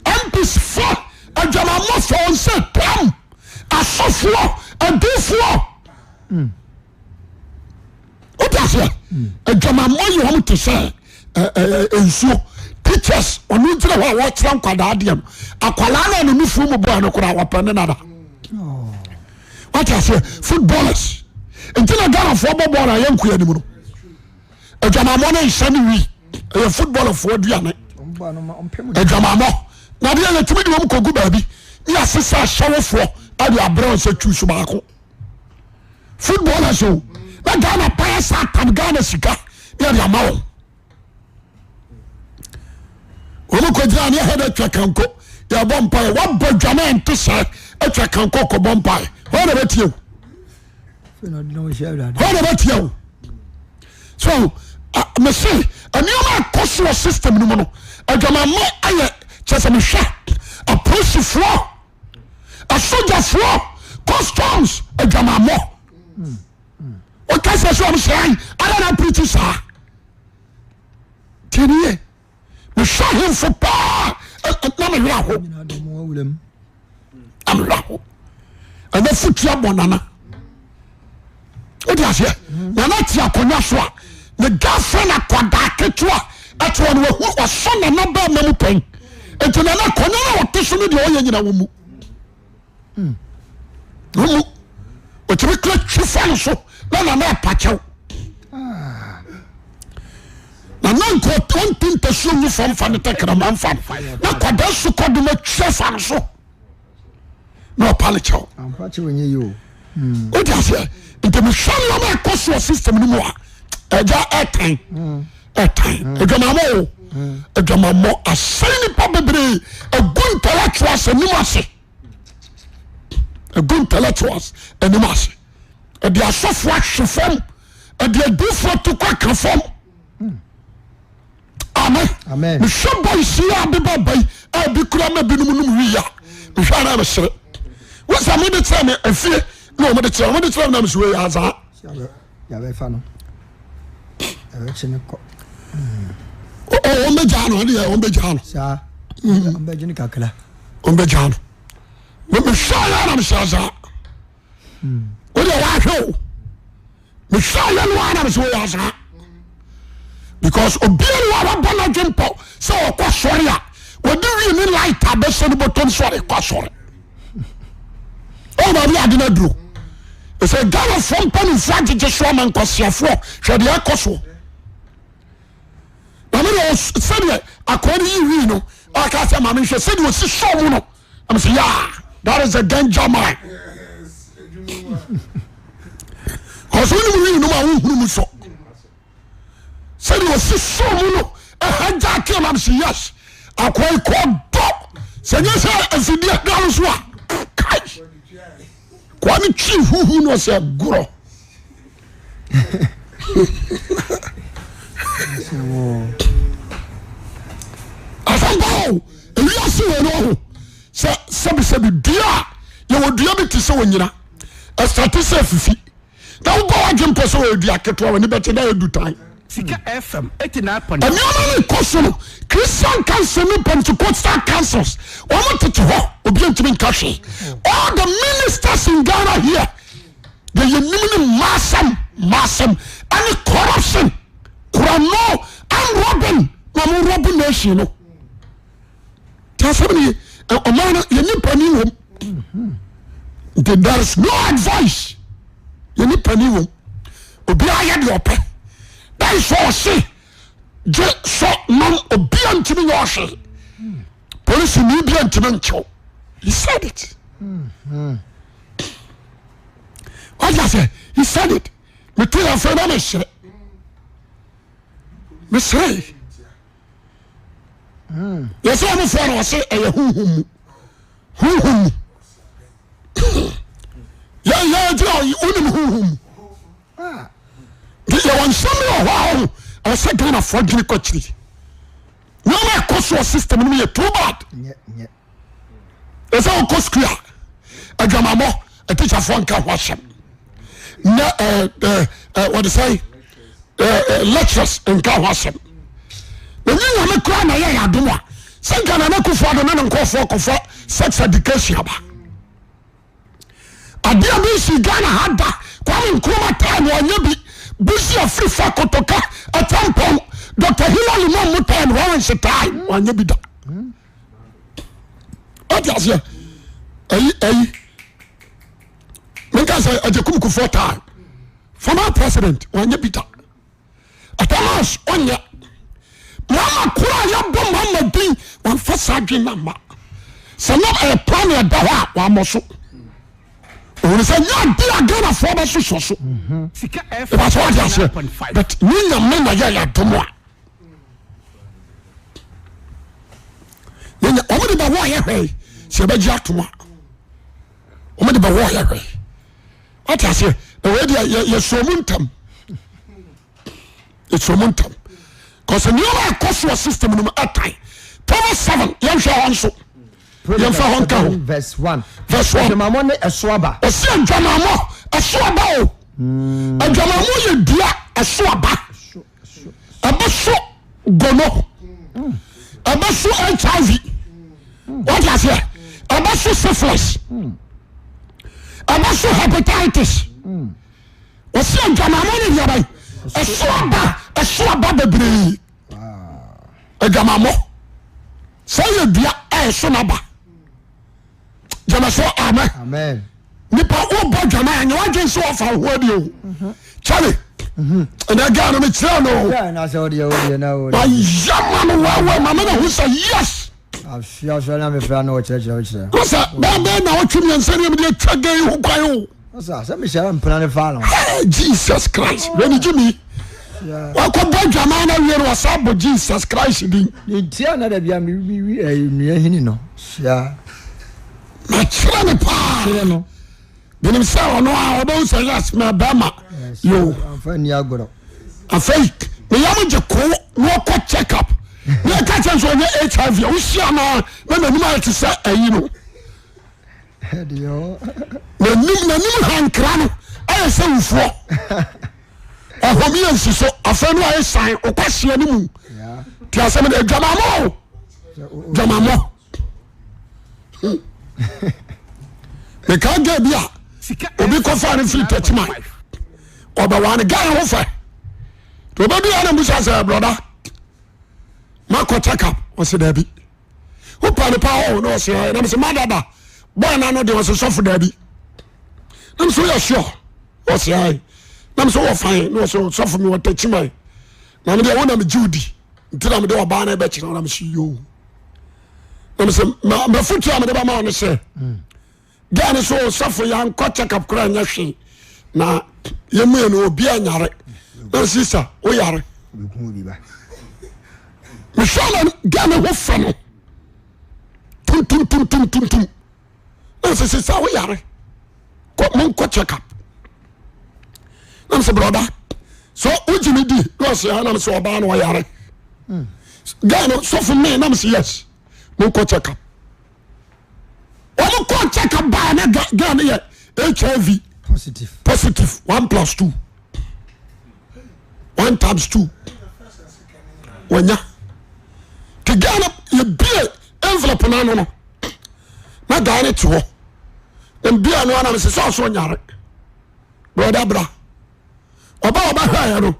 [SPEAKER 1] MPs fa adwamammɔ fa wɔn sɛ tam asɔfoɔ adiifoɔ. Wote aseɛ? Adwamammɔ yɛ wɔn te sɛ nsuo. Teachers ɔno gyina hɔ a wɔkyerɛ nkwadaa adeɛ no akwadaa no a ne nufuo mu bɔɔ no koraa wɔpɛ ne nada. Wote aseɛ? Footballers nti na Ghanafoɔ bɔ bɔɔl a yɛnko anim no adwamammɔ no nhyɛ ne wi ɛyɛ footballerfoɔ aduane adwamammɔ na adeɛ yɛtumi de wɔn kɔgu baabi ne yɛasesa ahyɛwofoɔ ade abrɛ wɔn sɛ tuusu baako. Footballers o na Ghana paa sa atam Ghana sika ne yɛde ama wɔn. Wɔn kɔgyina ne ɛhɛ dɛ atwa kanko yɛbɔ mpaeɛ wɔbɔ dwane a nte sɛ atwa kanko kɔbɔ mpaeɛ hɔ na bɛtie o hɔ na bɛtie o so mese nneɛma ɛkɔ so wɔ system no mu no adwamammɔ ayɛ kyɛ sɛ mehwɛ apolisifoɔ asogyafoɔ customs adwamammɔ woka sɛ sɛ ɔm sɛn ada na pirikyi saa tinie mehwɛ ahemfo paa na mehwerɛ aho na mehwerɛ aho ɛnɛ fotua bɔ nana wode aseɛ nana te akonnwa so a ne girlfriend akwadaa ketewa ɛte hɔ no wahu wasɔ nana bɛrima mu pɛn nti nana akonnwa no a ɔte so no deɛ ɔyɛ nyina wɔ mu wɔ mu ɔtumi kura twi fa no so na nana apakyɛw nana nka ɔnte ntasuo ngu fam fa ne tɛkrɛma mfa no na kwadaa sukɔdom atwa fa no so na ɔpa no kyɛw wode aseɛ nti mehwɛ nneɛma ɛkɔ so wɔ system no mu a ɛgya ɛtan ɛtan adwamammɔ o adwamammɔ asɛe nipa bebree agu intellectuals anim ase agu intellectuals anim ase ɛde asɔfoɔ ahwe fam ɛde adiifoɔ to kɔ aka fam Amen. Mehwɛ boys yi a beba ba yi a bi kura ma binom nom wii a mehwɛ ana mesere. Wo sɛ mode kyerɛ me afie na wɔde kyerɛ wɔde kyerɛ me na mesɛ wei azaa.
[SPEAKER 2] Yɛbɛfa no. Yɛbɛkye no kɔ.
[SPEAKER 1] Wɔn bɛgyaa no ɛdeɛ wɔn bɛgyaa no.
[SPEAKER 2] Saa. Wɔn bɛgye no kakra.
[SPEAKER 1] Wɔn bɛgyaa no. Mehwɛ ayɛ na mesɛ azaa. Wodeɛ wahwɛ o. Mehwɛ ayɛ no ara na mesɛ wɔyɛ asaa because obiara ni hɔ a wabɔ n'adwene pɔ sɛ ɔkɔ sɔre a wɔde wie ne light abɛhyɛ no bɔtɔm sɛ ɔde kɔ asɔre ɔwɔ baabi ade no aduro ɛsɛ Ghanafoɔ mpanimfoɔ agyegye so ama nkwasiafoɔ hwɛ deɛ ɛkɔ soɔ na mede sɛdeɛ akɔɔ no yi wii no ɔka sɛ maame nhwɛ sɛdeɛ ɔsi sɔɔ mu no I'm say yeah that is a ganja man kɔsɔ wonim wii nom a wohunu mu sɔ sɛdeɛ ɔsi sɔ mu no ɛha gya ake nam sɛ yes akoa yi kɔ dɔ sɛ nyɛ sɛ afidie da no so a kai koa no twi huhu no ɔsɛ gorɔ asɛmpa o ewiase wɔ no ho sɛ sɛbisɛbi dua a yɛwɔ dua bi te sɛ onyina ɛsate sɛ fifi na wobɔ wadwe mpɔ sɛ wɔyɛ dua ketewa w'ani bɛkye na ɛdu tan
[SPEAKER 3] Sika FM 89.
[SPEAKER 1] Nneɛma no kɔ so no Christian council ne Pentecostal councils wɔn tete hɔ obi ntumi nka hwee all the ministers in Ghana here deɛ yɛnim ne mmaasɛm mmaasɛm ɛne corruption korɔno and robbing na wɔn rob nation no tí asɛm ni ɔman no yɛn nipa ni wɔm nti there is no advice yɛn nipa ni wɔm obiara yɛ deɛ ɔpɛ that is all ɔse gye sɔ nom obiara ntumi nyɛ ɔhwee. Polisi ni bia ntumi nkyew. He said it. Wọ́n ti sẹ́ he said it. Mi ti yà fẹ́ náà mi sèré. Mi sèré. Yẹ sẹ́ wọ́n fọ́ ọ́nà ọ̀sẹ̀ ẹ̀yẹ huhum mu. Huhum mu. Yẹ yẹ gyina onim huhum mu. Nti yɛwɔ nsɛm bi wɔ hɔ a ɔho ɛwɔ sɛ Ghanafoɔ dwene kɔ akyiri. Nneɛma ɛkɔ so wɔ system no mu yɛ too bad. Ɛsɛ wokɔ sukuu a adwamammɔ atikyafoɔ nka ho asɛm na wɔde sɛ lecturers nka ho asɛm. Na nye nyame koraa na yɛ yɛ adom a sɛ nka Nana Akufo-Addo ne ne nkurɔfoɔ kɔfa sex education aba. Adeɛ a bi nsi Ghana ha da Kwame Nkrumah time wɔnyɛ bi Busia Afrifa Kotoka Acheampong Dr. Hillary Momo time Lawrence time wɔnyɛ bi da ɔte aseɛ ayi ayi menka sɛ Agyekum Kufuor time former president wɔnyɛ bi da Atamas ɔnyɛ mama koro a yɛbɔ mama din wɔmfa saa adwene no amma sɛ na ɛyɛ plan ɛda hɔ a wɔamɔ so òun sɛ nyɛ ade a Ghanafoɔ bɛsosɔ so ìbáṣọ wà di aseɛ but ne nyame na yɛ yɛadom a wɔn de bɛwɔ ayɛ hwɛ sɛ yɛbɛgye atom a wɔn de bɛwɔ ayɛ hwɛ. Wate aseɛ? Na wei deɛ yɛ yɛsɔ mu ntɛm. Yɛsɔ mu ntɛm. Kɔsɛ nneɛma a ɛkɔ so wɔ system no mu ɛtan. Proverbs 7 yɛnhwɛ hɔ nso. Yɛnfa hɔ nka ho.
[SPEAKER 2] Verse 1.
[SPEAKER 1] Verse 1.
[SPEAKER 2] Adwamammɔ ne ɛso aba.
[SPEAKER 1] Ɔsi adwamammɔ ɛso aba o. Adwamammɔ yɛ dua ɛso aba. Ɛbɛso gono. Ɛbɛso HIV. Wate aseɛ? Ɛbɛso syphilis. Ɛbɛso hepatitis. Wɔsi adwamammɔ ne deɛ bɛn? Ɛso aba ɛso aba bebree. Adwamammɔ sɛ yɛ dua a ɛso n'aba. Gyama so amen.
[SPEAKER 2] Amen.
[SPEAKER 1] Nipa wobɔ dwama anyɛ wadwen sɛ wɔfa wo ho adi o. Kyale ɛnɛ gaa no mekyerɛ no o.
[SPEAKER 2] Yeah, na sɛ wodeɛ wodeɛ na wodeɛ.
[SPEAKER 1] Wayɛ ma no wɛwɛ ma me na ho sɛ yes.
[SPEAKER 2] Afiasɔ na mefra na ɔkyerɛkyerɛ wokyerɛ.
[SPEAKER 1] Wosɛ bɛɛ na ɔtwe mmiɛnsa ne ɛmde atwa ga yi ho kwan o.
[SPEAKER 2] Ɔsɛ sɛ mehyɛ mpena ne fa no.
[SPEAKER 1] Hey, Jesus Christ wɛne gye mi. Wakɔbɔ dwama no awie no wasa bɔ Jesus Christ din.
[SPEAKER 2] Ne ntia na da bia mewi nnua hini no. Hyia.
[SPEAKER 1] Makyerɛ no paa.
[SPEAKER 2] Kyerɛ no.
[SPEAKER 1] Menim sɛ ɔno a ɔbɛhu sɛ yes mɛ bɛrima. Yo.
[SPEAKER 2] Amfa nni agorɔ.
[SPEAKER 1] Afei meyam gye koo na ɔkɔ check up. Na ɛka kyerɛ sɛ ɔnyɛ HIV a wohyia no a na n'anim ayɛ te sɛ ayi no. N'anim n'anim hankra no ayɛ sɛ wufoɔ. Ɔhome yɛ nsi so afei no ayɛ san ɔkwaseɛ no mu. Te asɛm no adwamamɔ o. Dwamamɔ. Mekaa gay bi a obi kɔfaa no firi Techiman ɔbɛwaa no gay ho fɛ nti ɔbɛdu hɔ na mbusa sɛ brɔda makɔ check up ɔsɛ daabi wopɛ no paa ɔ na ɔsɛ ɛ na mesɛ madada bɔɔ na no deɛ ɔsɛ sɔfo daabi na mesɛ woyɛ sure ɔsɛ ɛ na mesɛ wɔ fan na ɔsɛ sɔfo mewɔ Techiman na medeɛ wo na megye wo di nti na mede ɔbaa no bɛkyerɛ na mesɛ yoo na mesɛ mafotu a mede bɛma wo ne sɛ gɛɛ no so sɔfo yɛankɔ check up koraa nyɛ hwee na yɛmue no obi anyare na sisa woyare mehwɛ na gɛɛ no ho fɛ no tuntumtumtumtum na sɛ sisa woyare monkɔ check up na mesɛ brɔda so wogye me di na ɔsɛ na mesɛ ɔbaa no ɔyare Guy no sɔfo me na mesɛ yes monkɔ check up wɔn kɔ check up baa na guy no yɛ HIV
[SPEAKER 2] positive
[SPEAKER 1] positive one plus two one times two wɔnya te guy no yɛbie envelope no ano no na guy no te hɔ mbia no anam sɛ sɛ ɔso nyare brɔda bra ɔba ɔbɛhwɛeɛ no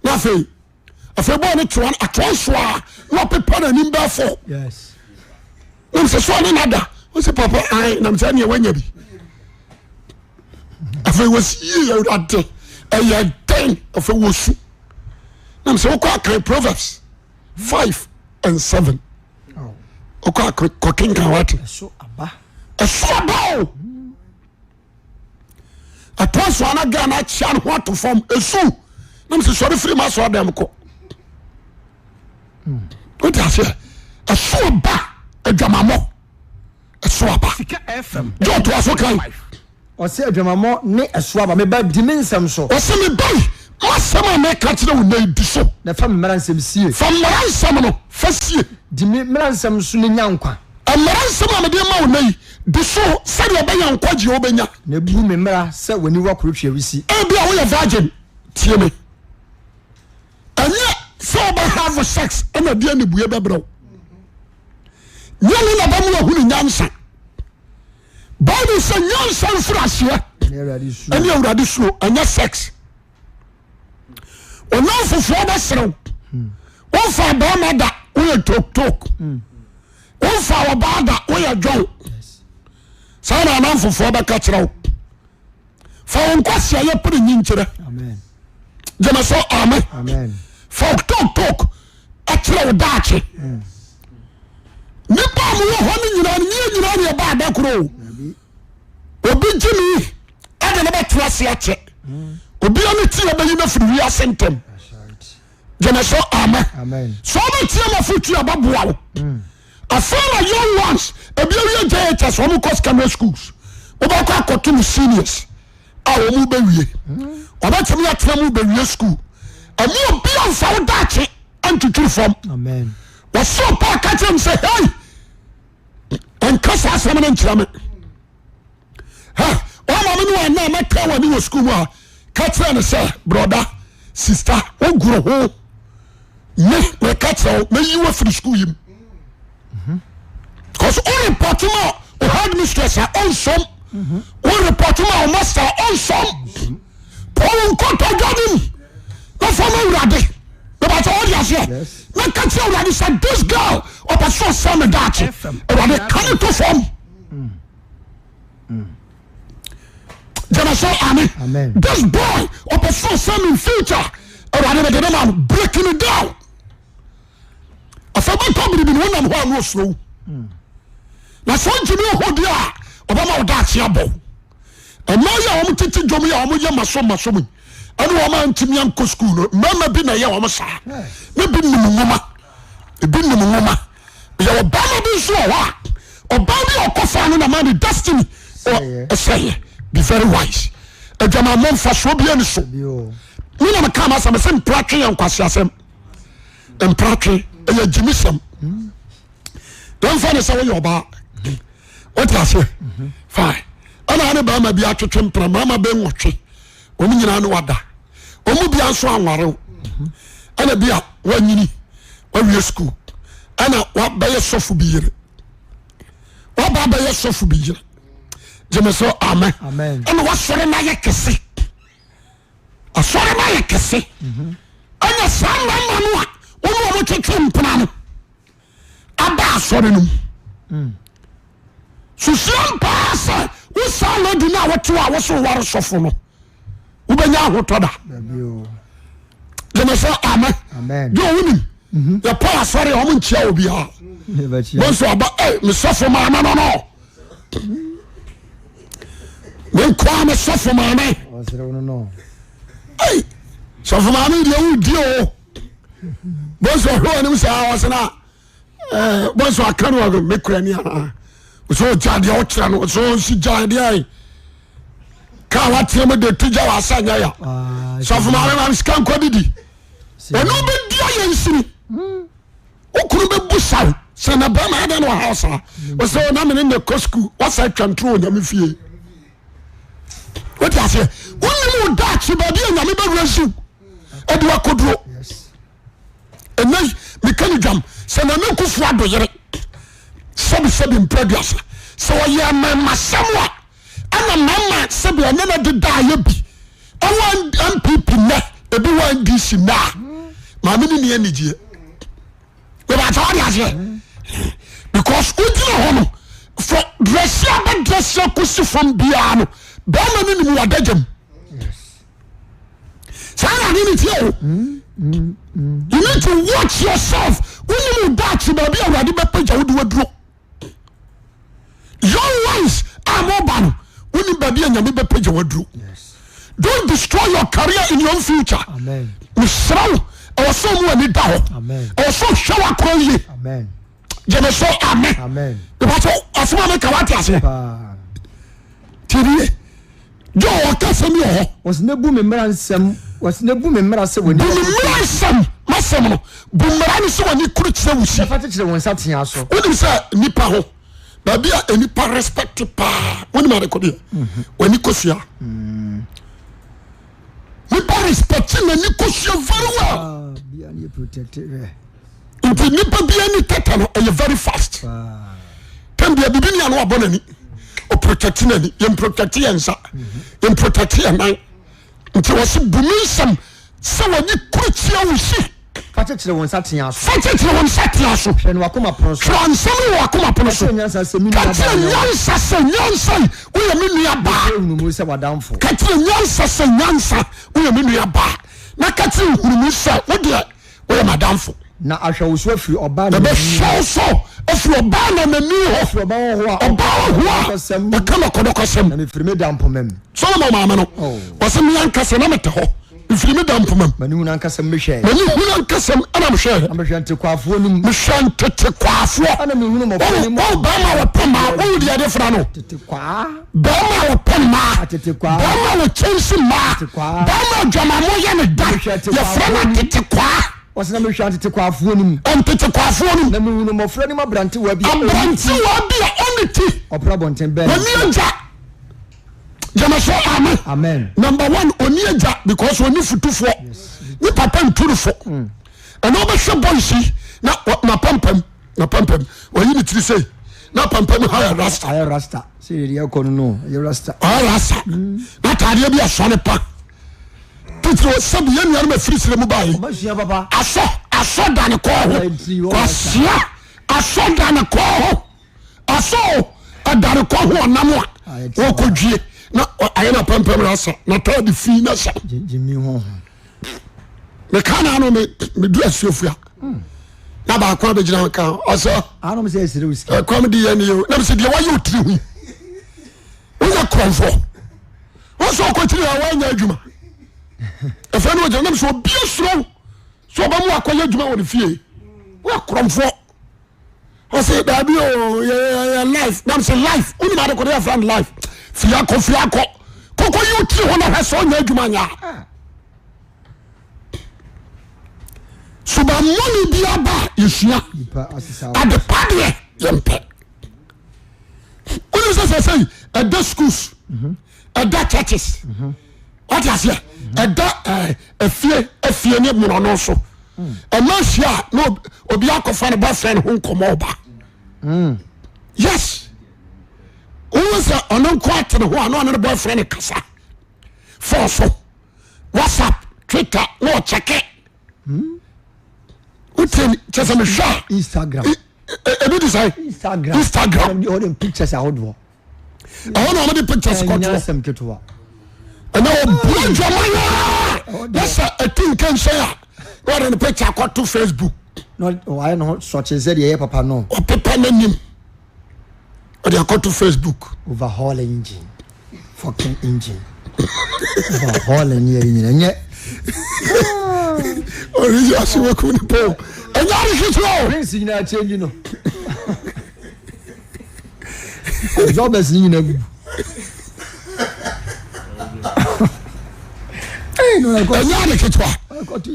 [SPEAKER 1] na afei afei bɔɔ no toa atoa nso a na ɔpepa n'anim bɛɛ fɔ na sɛ sɛ ɔne nada ɔsɛ papa ae nam sɛ neɛ wanya bi afei wɔsi yie awurade ɛyɛ dɛn afei wɔsu nam sɛ wokɔ akan Proverbs 5 and 7. Ɔkɔ akɔkenkan wate.
[SPEAKER 2] Ɛso aba.
[SPEAKER 1] Ɛso aba o. Ɛtɔ so ana Ghana akyia ne ho ato fam esu na mesɛ sɔre firi ma sɔre dɛm kɔ. Wote aseɛ? Ɛso aba adwamamɔ. Ɛso aba. Gye ɔtoa so kan.
[SPEAKER 2] Ɔse adwamammɔ ne ɛso aba. Me ba, di me nsɛm so.
[SPEAKER 1] Ɔse me ba yi, m'asɛm a meka kyerɛ wo nnɛ yi, di so.
[SPEAKER 2] Na fa me mmara nsɛm sie.
[SPEAKER 1] Fa mmara nsɛm no, fa sie.
[SPEAKER 2] Di me mmara nsɛm so na nya nkwa.
[SPEAKER 1] Mmara nsɛm a mede rema wo nnɛ yi, di so sɛdeɛ ɛbɛyɛ nkwagyeɛ wobɛnya.
[SPEAKER 2] Na bu me mmara sɛ w'aniwa koro tua wisi.
[SPEAKER 1] Ebia woyɛ virgin, tie me. Ɛnyɛ sɛ wobɛ have sex ɛna ɛde anibue bɛbrɛ wo. Nyɛ ne na bɛmu ahunu nyansa. Bible sɛ nyansa mfiri aseɛ ɛne awurade suro ɛnyɛ sex. Ɔnam fofoɔ bɛserew. Womfa bɛrima da woyɛ toktok. Womfa ɔbaa da woyɛ dwɔn. Saa na anam fofoɔ bɛka kyerɛ wo. Fa wo nkwaseayɛ pere nyinkyerɛ. Gyeme so amen. Fa wo toktok ɛkyerɛ wo daakye. Nipa a mowɔ hɔ no nyinaa no nyɛ nyinaa ne ɛba ada koro o. Obi gye mi ɛde ne bɛtena ase akyɛ. Obi ani ti ɛbɛyi no afiri wiase ntɛm. Gyeme so amen. Sɛ wobɛtie mafotu a bɛboa wo. Afei na young ones ebi awie JHS wɔn kɔ secondary schools wobɛkɔ akɔto no seniors a wɔn bɛwie wɔbɛtumi atena mu bɛwie school ɛmu obi anfa wo daakye antwitwiri fam wɔsoro pa ka kyerɛ m sɛ hei nka saa asɛm no nkyerɛ me ɔma me ne wɔn a mɛka wɔn ani wɔ sukuu mu a ka kyerɛ no sɛ brɔda sista wogoro ho me meka kyerɛ wo mɛyi wo afiri sukuu yi mu because o report ma o headmistress a ɔnsom o report ma o master a ɔnsom paul nkɔtɔ dwa nim na fam awurade bɛbɛkyɛ wɔde aseɛ na ka kyerɛ awurade sɛ this girl ɔpɛ so ɔsɛ me daakye awurade ka ne to fam gyama sɛ amen this boy ɔpɛ so ɔsɛ me future awurade mede ne ma no breaking it down afei bɛtɔ biribi no wonam hɔ a na ɔsuro wo na sɛ ɔgyimi ɔhɔ di a ɔbɛma wo daakye abɔ mmaa yi a wɔn tete dwom yi a wɔn yɛ maso maso mu ɛne wɔn a ntumi ankɔ sukuu no mmarima bi na ɛyɛ wɔn saa ne bi nim nwoma ebi nim nwoma yɛ ɔbaa bi nso wɔ hɔ a ɔbaa bi a ɔkɔ fa no na ma ne destiny ɛsɛyɛ be very wise adwamammɔ mfasoɔ bi ani so me na meka ma sɛ mese mpratwe yɛ nkwaseasɛm mpratwe ɛyɛ gyimisɛm yɛmfa ne sɛ woyɛ ɔbaa wote aseɛ fine ɛna ne bɛrima bi atwetwe mpra mmarima bɛ nwɔtwe wɔn nyinaa ne wada wɔn mu bia nso anwarew ɛna bi a wanyini wawie sukuu ɛna wabɛyɛ sɔfo bi yere waba abɛyɛ sɔfo bi yere gyeme so amen ɛna wasɔre no ayɛ kɛse asɔre no ayɛ kɛse ɛna saa mmarima no a wɔn a wɔtwetwe mpena no aba asɔre no mu susuam paa sɛ wo saa lady no a wote a wo so ware sɔfo no wobɛnya ahotɔ da gyeme sɛ amen de wonim mhm. yɛpɔ asɔre a ɔmo nkyia obiara bonso aba eh, me sɔfo maame no no menkoa me sɔfo maame sɔfo maame deɛ wodi o bɔsɔ ɔhwɛ wɔn anim saa ɔsɛ na ɛɛ bɔsɔ aka no ɔno mekura ni ana ɔsɛ ɔgya deɛ ɔkyerɛ no ɔsɛ ɔnsi gya deɛ ayi kaa wateɛ mu de tu gya wɔ asa nyɛ ya sɔfo maame maame sika nkɔ didi ɔno bɛ di ayɛ nsini okunu bɛ bu saw sɛ na bɛrima adan na ɔha ɔsaa ɔsɛ ɔna mene na kɔ sukuu wasa atwa ntoro wɔ nyame fie wote aseɛ wonim wo daakye baabi a nyame bɛwura siw ɛde wakoduro ɛnɛ meka ne dwam sɛ Nana Akufo Addo yere sɛbisɛbi mprɛduasa sɛ ɔyɛ mmarima-sɛm a ɛna mmarima sɛbi ɔne no deda ayɛ bi ɛwɔ NPP nnɛ ebi wɔ NDC nnɛ a maame ne ni anigyeɛ bɛbɛkyɛ wade aseɛ because wogyina hɔ no for drɛse a bɛdrɛse akɔsi fam biara no bɛrima no nim wadagya mu saa na ade ne tie o you need to watch yourself. Wonim wo daakye baabi a Awurade bɛpagya wo de waduro. Young ones a moba no, wonim baabi a Nyame bɛpagya waduro. Don't destroy your career in your own future. Mesrɛ wo, ɛwɔ sɛ ɔmo ani da hɔ. Ɛwɔ sɛ ɔhwɛ w'akwan yie. Gyeme so amen. Ìbáṣọ asɛm a meka wate aseɛ. Tirie. Joe ɔka asɛm bi wɔ hɔ.
[SPEAKER 2] Wɔsi ne bu me mmara nsɛm. Wɔsi ne bu me mmara sɛ wɔn.
[SPEAKER 1] Bu me mmara nsɛm masɛm no. Bu mmara no sɛ wɔn ani kuru kyerɛ wusi.
[SPEAKER 2] Ɛfa kyekyere wɔn nsa tea so.
[SPEAKER 1] Wonim sɛ nipa ho baabi a nipa respect paa wonim adekodeɛ mhm. wɔn ani kosua. Mm. Nipa respect n'ani kosua very well. Ah, nti nipa bi ani tɛtɛ no ɛyɛ very fast tɛm bia bibi ni ano abɔ n'ani o protect n'ani yɛn protect yɛn nsa yɛn protect yɛn nan nti wɔsi bumi nsɛm sɛ wɔde kuru tia wo si.
[SPEAKER 2] Fa kyekyere wɔn nsa tea so.
[SPEAKER 1] Fa kyekyere wɔn nsa tea so.
[SPEAKER 2] Hwɛ no wakoma pono so.
[SPEAKER 1] Hwɛ nsɛm no wɔ wakoma pono so.
[SPEAKER 2] Ka kyerɛ nyansa sɛ me nua
[SPEAKER 1] baa. Ka kyerɛ nyansa sɛ nyansa yi woyɛ me nua baa.
[SPEAKER 2] Ka kyerɛ nhunumu sɛ w'adamfo.
[SPEAKER 1] Ka kyerɛ nyansa sɛ nyansa woyɛ me nua baa. Na ka kyerɛ nhunumu sɛ wo deɛ woyɛ m'adamfo.
[SPEAKER 2] Na ahwɛ wo so afiri ɔbaa nanani hɔ.
[SPEAKER 1] Ɛbɛhwɛ wo so afiri ɔbaa nanani hɔ.
[SPEAKER 2] Afiri ɔbaa hɔhoɔ a
[SPEAKER 1] ɔbaa hɔhoɔ a ɔka nɔkɔdɔkɔsɛm.
[SPEAKER 2] Na mefiri me da mpoma mu.
[SPEAKER 1] Solomon maame no,
[SPEAKER 2] oh.
[SPEAKER 1] ɔsɛ me ankasa na mete hɔ mefiri me da mpoma mu.
[SPEAKER 2] M'ani hunu ankasa mu mehwɛɛ.
[SPEAKER 1] M'ani hunu ankasa mu ɛna mehwɛɛ.
[SPEAKER 2] Na mehwɛ ntekwaafoɔ no mu.
[SPEAKER 1] Mehwɛ ntetekwaafoɔ.
[SPEAKER 2] Ɛna mehunu mmɔfra no mu.
[SPEAKER 1] Wɔn bɛrima wɔpɛ mmaa wɔn deɛ de fra no.
[SPEAKER 2] Tetekwaa.
[SPEAKER 1] Bɛrima a wɔpɛ mmaa.
[SPEAKER 2] Atetekwaa.
[SPEAKER 1] Bɛrima a wɔkyɛnse mmaa.
[SPEAKER 2] Atetekwaa.
[SPEAKER 1] Bɛrima adwamammɔ yɛ ne da. Yɛfrɛ no atetekwaa.
[SPEAKER 2] Wɔsi na mehwɛ atetekwaafoɔ no mu.
[SPEAKER 1] Ntetekwaafoɔ no mu.
[SPEAKER 2] Na mehunu mmɔfra no mu aberantewa bi a ɔnni ti.
[SPEAKER 1] Aberantewa bi a ɔnni ti.
[SPEAKER 2] Ɔpra abɔnten bɛn.
[SPEAKER 1] Ɔnni agya. Gyeme so amen.
[SPEAKER 2] Amen.
[SPEAKER 1] Number one ɔnni agya because ɔnni futufoɔ. Ne papa ntu no fo. Ɛna ɔbɛhwɛ boys yi na n'apampam n'apampam ɔyi ne tiri sei n'apampam ha yɛ rasta.
[SPEAKER 2] Ayɛ rasta. Sɛ yɛ ɛkɔ no no yɛ rasta.
[SPEAKER 1] Ɔyɛ rasta. N'ataadeɛ bi asɔ ne pa. Titiri sɛbi yɛn nuanom afiri srɛ mu baa yi. Asɔ asɔ da ne kɔn ho. Kwasia asɔ da ne kɔn ho. Asɔ o ɛda ne kɔn ho ɔnam a wɔkɔ dwie na ayɛ na pɛmpɛm rasa na taade fi na hyɛ. Meka na ano me medu asuafua. Na baako abɛgyina hɔ ka ɔsɛ. Ɛkɔm de yɛ ne yɛ o. Na mesɛ deɛ wayɛ otiri ho yi. Woyɛ korɔmfoɔ. Wọ́n sọ ọkọ kyiri a wọ́n adwuma. Ẹ̀fẹ́ ni wọ́n gyina nam sọ obi esuro sọ ọba mu akɔyɛ adwuma wɔ ne fie. Woyɛ korɔmfoɔ. Ɔsɛ daabi o yɛ yɛ life nam sɛ life wonim ade kɔde yɛfrɛ no life. Fiakɔ fiakɔ kɔkɔ yi otiri hɔ na hwɛ sɛ ɔnyɛ adwuma nyɛ a. Subammɔne bi aba a yɛsua. Adepa deɛ yɛmpɛ. Wonim sɛ sɛ sɛi ɛda schools ɛda churches wate aseɛ ɛda afie afie ne mmorɔno so ɛma ahyia a na obi akɔfa ne boyfriend ho nkɔmmɔ ɔba yes wohu sɛ ɔno nko ate ne ho a na ɔne ne boyfriend kasa fɔɔ so whatsapp twitter na ɔkyɛke wotie kyɛ sɛ mehwɛ a
[SPEAKER 2] Instagram
[SPEAKER 1] ebi di sɛ
[SPEAKER 2] Instagram
[SPEAKER 1] Instagram
[SPEAKER 2] ɔde pictures ahodoɔ
[SPEAKER 1] ɛhɔ na wɔde pictures
[SPEAKER 2] kɔtoɔ asɛm ketewa
[SPEAKER 1] ɛna ɔbua dwama yɛ na sɛ ɛti nkanhyɛn a na ɔde ne picture akɔto Facebook
[SPEAKER 2] na ɔayɛ ne ho sɔkye sɛ deɛ ɛyɛ papa no
[SPEAKER 1] ɔpepa n'anim ɔde akɔto Facebook
[SPEAKER 2] overhaul engine fucking engine overhauling ni ɛyi nyina nyɛ.
[SPEAKER 1] ɔreyɛ ase wɔ kum nipa o ɛnyɛ ade ketewa o.
[SPEAKER 2] rings nyinaa change no absorbers ni nyinaa gugu.
[SPEAKER 1] ɛnyɛ ade ketewa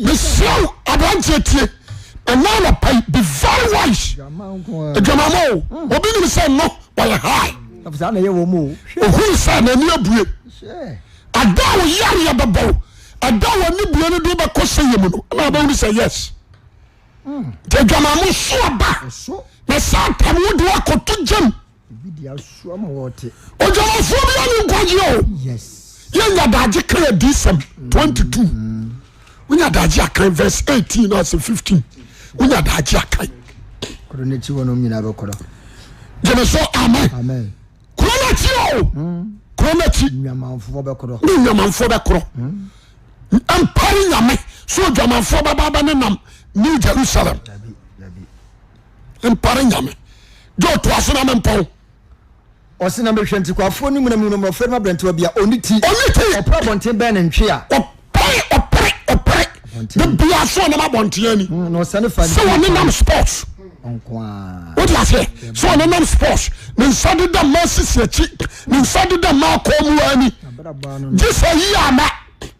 [SPEAKER 1] mesrɛ wo aberanteɛ tie ɛna anɔpa yi be very wise adwamama o obi nim sɛ no wɔyɛ high
[SPEAKER 2] Saa na ɛyɛ wɔn o.
[SPEAKER 1] Ohunu sɛ n'ani abue. Ɛda a ɔyareɛ bɛbɔ wo, ɛda a w'ani bue no de wobɛkɔ sɛ yɛ mu no, ɛna wobɛhunu sɛ yes. Hmm. Nti adwamamo so aba na Satan wo de wakɔto gyam. Odwamafoɔ bi ane nkwagyeɛ o. Yɛnya daagye kan adiyisɛm 22. Hmm. Wonya daagye akan verse 18 na sɛ 15. Wonya daagye akan.
[SPEAKER 2] Kuro n'akyi wɔnom nyinaa bɛkorɔ.
[SPEAKER 1] Gyeme so amen.
[SPEAKER 2] Amen.
[SPEAKER 1] Kuro n'akyi o. Hmm. Kuro n'akyi.
[SPEAKER 2] Nnwamanfoɔ bɛkorɔ.
[SPEAKER 1] Ne nnwamanfoɔ bɛkorɔ. Hmm. Mpare nyame so odwamanfoɔ bɛba bɛ ne nam New Jerusalem.
[SPEAKER 2] Dabi dabi.
[SPEAKER 1] Mpare Nyame. Joe toa so na mempɔn.
[SPEAKER 2] Ɔse na mehwɛ ntikwafoɔ no mu na mehunu mmɔfra no mu aberantewa bi a ɔnni ti.
[SPEAKER 1] Ɔnni ti.
[SPEAKER 2] Ɔpere abɔnten bɛn ne ntwe a.
[SPEAKER 1] Ɔpere ɔpere ɔpere.
[SPEAKER 2] Abɔnten.
[SPEAKER 1] Da biara so ɔnam abɔnten ani.
[SPEAKER 2] Mm, na ɔsane fa ne
[SPEAKER 1] Sɛ
[SPEAKER 2] fie
[SPEAKER 1] ɔne
[SPEAKER 2] kwan.
[SPEAKER 1] nam sports.
[SPEAKER 2] Ɔnko ara.
[SPEAKER 1] Wote aseɛ? Sɛ ɔne nam sports. Ne nsa deda mmaa sisi akyi. Ne nsa deda mmaa kɔn mu ani.
[SPEAKER 2] Abrabɔ ano no
[SPEAKER 1] Gye sɛ yi ama.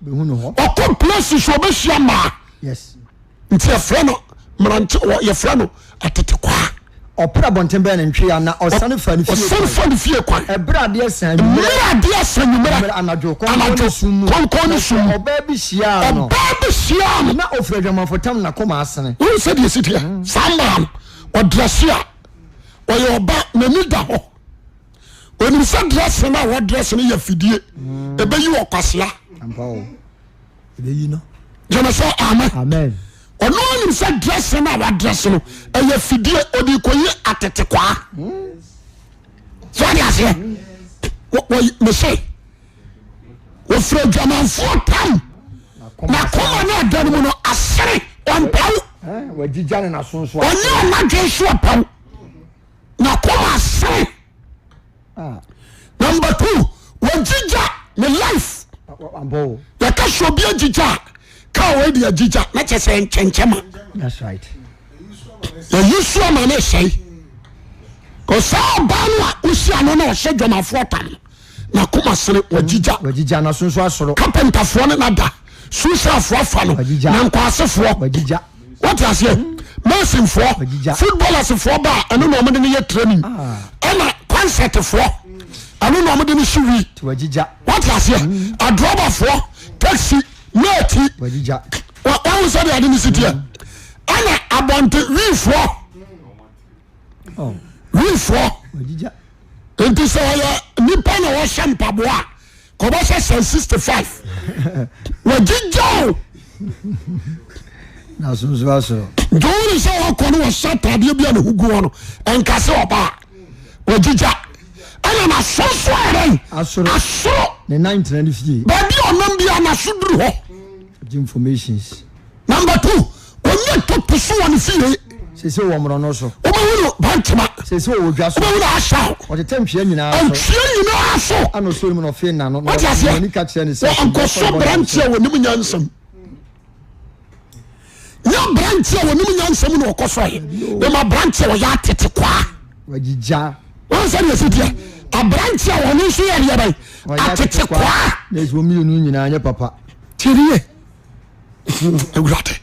[SPEAKER 2] bɛhu no hɔ.
[SPEAKER 1] Ɔkɔ places ɔbɛhyia mmaa.
[SPEAKER 2] Yes.
[SPEAKER 1] Nti yɛfrɛ no mmerante yɛfrɛ no atetekwaa.
[SPEAKER 2] Ɔpere abɔnten bɛn ne ntwea na ɔsane fa ne fie
[SPEAKER 1] Ɔsane
[SPEAKER 2] kwan.
[SPEAKER 1] fa ne fie kwan.
[SPEAKER 2] Ɛberɛ a adeɛ sa anwummerɛ.
[SPEAKER 1] Mmerɛ adeɛ sa anwummerɛ.
[SPEAKER 2] Anwummerɛ, anadwo, kɔnkɔn
[SPEAKER 1] Anadwo,
[SPEAKER 2] ne sum mu.
[SPEAKER 1] kɔnkɔn ne sum mu.
[SPEAKER 2] Na ɔbaa bi hyiaa no.
[SPEAKER 1] Ɔbaa bi hyiaa no.
[SPEAKER 2] Na ɔfiri adwamanfo tam na kɔma asene.
[SPEAKER 1] Wohu sɛdeɛ ɛsi teɛ? Saa mmaa no, ɔdrɛse a, ɔyɛ ɔba, n'ani da hɔ. Onim sɛ dressing no a wɔdrɛse no yɛ afidie. Ɛbɛyi ɔkwasea.
[SPEAKER 2] Ampa o. Ɛbɛyi no.
[SPEAKER 1] Gyeme sɛ amen.
[SPEAKER 2] Amen.
[SPEAKER 1] Ɔno anim sɛ dressing no a wadress no ɛyɛ fidie ɔde kɔyi atetekwaa. So ɔde aseɛ. Mese wɔfiri adwamanfoɔ tam na kɔma ne ada no mu no asere ɔmpaw.
[SPEAKER 2] Wagyigya ne n'aso nso.
[SPEAKER 1] Ɔnyɛ ɔnadwen so ɔpaw na kɔma asere. Number two, wagyigya ne life. Yɛka sɛ obi agyigya a, kaa wei de agyigya na kyɛ sɛ nkyɛnkyɛma.
[SPEAKER 2] That's right.
[SPEAKER 1] Yɛyi so ama ne sɛe. Ɔsaa ɔbaa no a wohyia no na ɔhyɛ dwamafoɔ tam no, n'akoma sene wagyigya.
[SPEAKER 2] Wagyigya n'aso nso asoro.
[SPEAKER 1] Kapentafoɔ ne nada, susafoɔ afa no,
[SPEAKER 2] Wagyigya.
[SPEAKER 1] nankwasefoɔ.
[SPEAKER 2] Wagyigya.
[SPEAKER 1] Wote aseɛ? Masonfoɔ, footballersfoɔ ba a ɛno na wɔde no yɛ training,
[SPEAKER 2] Ah.
[SPEAKER 1] ɛna concertfoɔ ɛno na wɔde no si wi. Wote aseɛ?
[SPEAKER 2] Hmm.
[SPEAKER 1] Adrɔbafoɔ, taxi, mɛɛti. Wɔn sɛ deɛ ade no si teɛ. Ɛna abɔnte wiifoɔ,
[SPEAKER 2] oh.
[SPEAKER 1] wiifoɔ. Nti sɛ ɔyɛ nipa na ɔhyɛ mpaboa a. Kɔbɔ sɛ sɛn 65 wagyigya o.
[SPEAKER 2] Na sunsun asoro.
[SPEAKER 1] Nti wɔn sɛ ɔkɔ no wɔhyɛ ataadeɛ bi a ne ho gu hɔ no nka sɛ ɔbaa wagyigya ɛna n'asonso ayɛ
[SPEAKER 2] Asoro.
[SPEAKER 1] Asoro.
[SPEAKER 2] Ne nan tena ne fie.
[SPEAKER 1] Baabi a ɔnam bi a n'aso duru hɔ.
[SPEAKER 2] Gye informations.
[SPEAKER 1] Number two, ɔnyɛ toto so wɔ ne fie.
[SPEAKER 2] Sese wɔ mmorɔno so.
[SPEAKER 1] Wobɛhu no Bantama.
[SPEAKER 2] Sese wɔ dwa so.
[SPEAKER 1] Wobɛhu no Ashaw.
[SPEAKER 2] Ɔtetɛ ntwea nyinaa so.
[SPEAKER 1] Ntwea nyinaa so.
[SPEAKER 2] Ana ɔsɔre mu na ɔfee n'ano.
[SPEAKER 1] Wate aseɛ?
[SPEAKER 2] Na ɔni ka kyerɛ ne sɛ.
[SPEAKER 1] Nkɔsɔ aberanteɛ a wɔnim nyansam. Nyɛ aberanteɛ a wɔnim nyansam na ɔkɔsɔe. Na ma aberanteɛ a ɔyɛ atete kwaa.
[SPEAKER 2] Wagyigya.
[SPEAKER 1] Wɔn sɛ deɛ ɛsi teɛ. Aberanteɛ a ɔno nso yɛ deɛ bɛn? Atete kwaa.
[SPEAKER 2] Na ɛsɛ wɔn mmienu nyinaa nyɛ papa.
[SPEAKER 1] Tie ne yie. Awurade.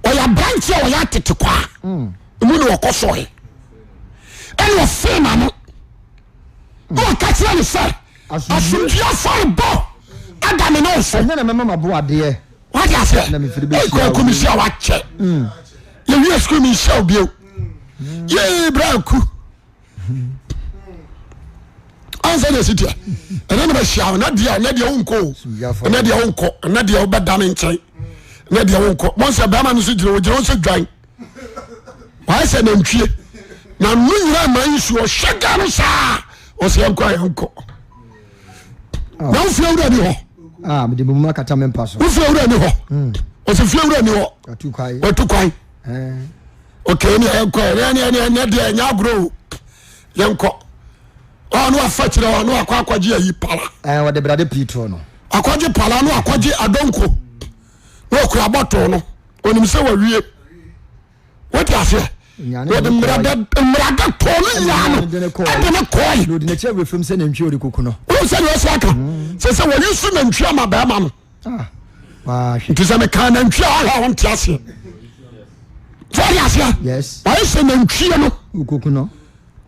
[SPEAKER 1] Ɔyɛ aberanteɛ a ɔyɛ atete kwaa. Mu na ɔkɔsɔe. Ɛna ɔfee n'ano. Na ɔka kyerɛ ne sɛ. Asomdwoeɛ afɔrebɔ ada me ne wo so.
[SPEAKER 2] Ɛnyɛ na mɛma mabo adeɛ.
[SPEAKER 1] Wate aseɛ?
[SPEAKER 2] Na mefiri bɛhyia
[SPEAKER 1] Kwaku
[SPEAKER 2] wo.
[SPEAKER 1] mehyia wakyɛ. Yɛwie sukuu menhyia wo bio. Yee bra aku. Ansa na ɛsi teɛ. Ɛnɛ na bɛhyia wo. Ɛnɛ deɛ ɛnɛ deɛ wonkɔ o. Ɛnɛ deɛ wonkɔ. Ɛnɛ deɛ wobɛda me nkyɛn. Ɛnɛ deɛ wonkɔ. Bɔn sɛ bɛrima no nso gyina ogyina wo sɛ dwan. Wayɛ sɛ nantwie. Na no nyinaa ma nsuo ɔhyɛ ga no saa. Ɔsɛ yɛnkɔ a yɛnkɔ. Na wo fie wura ni hɔ.
[SPEAKER 2] Ah, mede me mu akata me mpa so.
[SPEAKER 1] Wo fie wura ni hɔ. Ɔsɛ fie wura ni hɔ.
[SPEAKER 2] Watu kwan.
[SPEAKER 1] Watu kwan.
[SPEAKER 2] Eh.
[SPEAKER 1] Okay, ne yɛnkɔ ne ne ne ne deɛ ɛnyɛ agorɔ o. Yɛnkɔ. Ɔno afa kyerɛ ɔno akɔ akɔgye ayi pala.
[SPEAKER 2] Eh, wɔde brade pii toɔ no.
[SPEAKER 1] Akɔgye pala no akɔgye adonko. Na ɔkura bɔtol no. Onim sɛ wawie. Wote aseɛ? Wɔde mmerada mmerada tɔɔ no nyinaa no ɛde ne kɔe.
[SPEAKER 2] Na ɔdi n'akyi awerɛ fam sɛ nantwie a ɔde kɔku no.
[SPEAKER 1] Wohu sɛ deɛ ɔsi aka sɛ sɛ wɔyi so nantwie ama bɛrima no.
[SPEAKER 2] Ah,
[SPEAKER 1] Nti sɛ mekaa nantwie a ɔhwɛ a wonte aseɛ. Sɛ ɔde aseɛ?
[SPEAKER 2] Yes.
[SPEAKER 1] Wɔayɛ sɛ nantwie no.
[SPEAKER 2] Ɔkɔku no.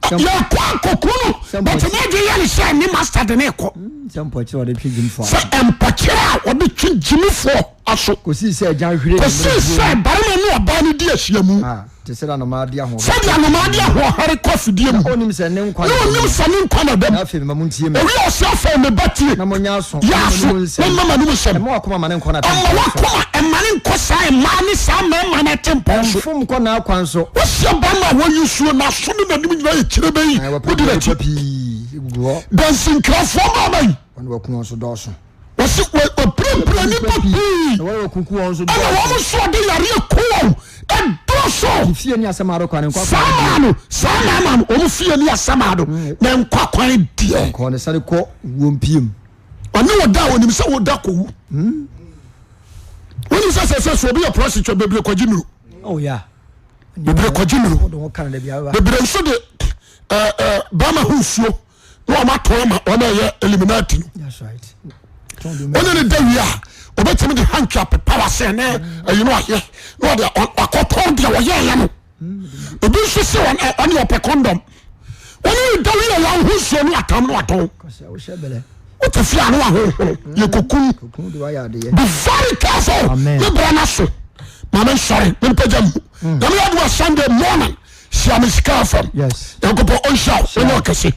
[SPEAKER 1] Yɛkɔ akɔku no but n'adwene yɛ ne sɛ ne master de ne kɔ.
[SPEAKER 2] Sɛ mpɔkyerɛ a ɔde twe gyimifoɔ
[SPEAKER 1] aso. Sɛ mpɔkyerɛ a ɔde twe gyimifoɔ aso.
[SPEAKER 2] Kɔsii sɛ agyan hwire ne
[SPEAKER 1] Kɔsii sɛ barima ne ɔbaa no di ahyiamu.
[SPEAKER 2] Ah, te sɛ anomaa de ahoɔhare.
[SPEAKER 1] Sɛdeɛ anomaa de ahoɔhare kɔ afidie mu.
[SPEAKER 2] Na ɔnim sɛ ne nkwa
[SPEAKER 1] na ɔnim sɛ ne nkwa na dam.
[SPEAKER 2] Na afei mema montie me.
[SPEAKER 1] Owie ɔsɛ afei me ba tie.
[SPEAKER 2] Na monyɛ aso.
[SPEAKER 1] Yɛ aso na mma m'anom nsɛm.
[SPEAKER 2] Ɛmma w'akoma mma ne nkɔ
[SPEAKER 1] n'atempɔn so. Ɛmma w'akoma mma ne nkɔ saa mmaa ne saa mmarima no atempɔn so.
[SPEAKER 2] Mfom nkɔ n'akwan so.
[SPEAKER 1] Wohyia barima a wɔyi suo n'aso ne n'anim nyinaa yɛ kyerɛ bɛyi. Wodi n'akyi.
[SPEAKER 2] Pii gugu hɔ.
[SPEAKER 1] Dansinkrafoɔ mmaa bɛyi.
[SPEAKER 2] Wɔn wɔku wɔn so dɔɔso.
[SPEAKER 1] Wɔsi wɔpirapira. Wɔpirapira nnipa pii.
[SPEAKER 2] Na wɔn a wɔkunkum wɔn nso
[SPEAKER 1] Ɛna
[SPEAKER 2] dɔɔso.
[SPEAKER 1] wɔn nso ɔde yareɛ ku wɔn ɛdɔɔso.
[SPEAKER 2] Ne fie ne asamado kwan, ne nkwa
[SPEAKER 1] Saa
[SPEAKER 2] kwan
[SPEAKER 1] maa
[SPEAKER 2] deɛ.
[SPEAKER 1] no, saa maa no, wɔn fie ne asamado, na nkwa kwan deɛ.
[SPEAKER 2] Kɔ ne sane kɔ wuo mpiem.
[SPEAKER 1] Ɔne wo da a onim sɛ wo da kɔwu. Wonim sɛ sɛ sɛ so obi yɛ prostitute bebree kɔgye nuru.
[SPEAKER 2] Oh yeah.
[SPEAKER 1] Bebree kɔgye nuru.
[SPEAKER 2] Wode ho ka no da biara.
[SPEAKER 1] Bebree nso de ɛɛ ɛɛ bɛrima ho nsuo na wɔn atɔn ama wɔn a ɛyɛ eliminati no.
[SPEAKER 2] That's right.
[SPEAKER 1] Wɔne ne da wie a obetumi de hanky apepa wase ne ɛyi no ayɛ na ɔde akɔtɔn deɛ ɔyɛɛyɛ no. Obi nso se ɔne ɔpɛ kɔndɔm. Wɔne ne da wie a wɔn ho nsuo no atam no atɔn. Wote fie a ne wahohoro yɛ kokum. Be very careful. Me bra na so. Ma me nsɔre me mpagya mu. Nyame yɛ adum a Sunday morning hyia me sika fam. Nyankopɔn ɔnhyira wo ɔnyɛ ɔkɛse.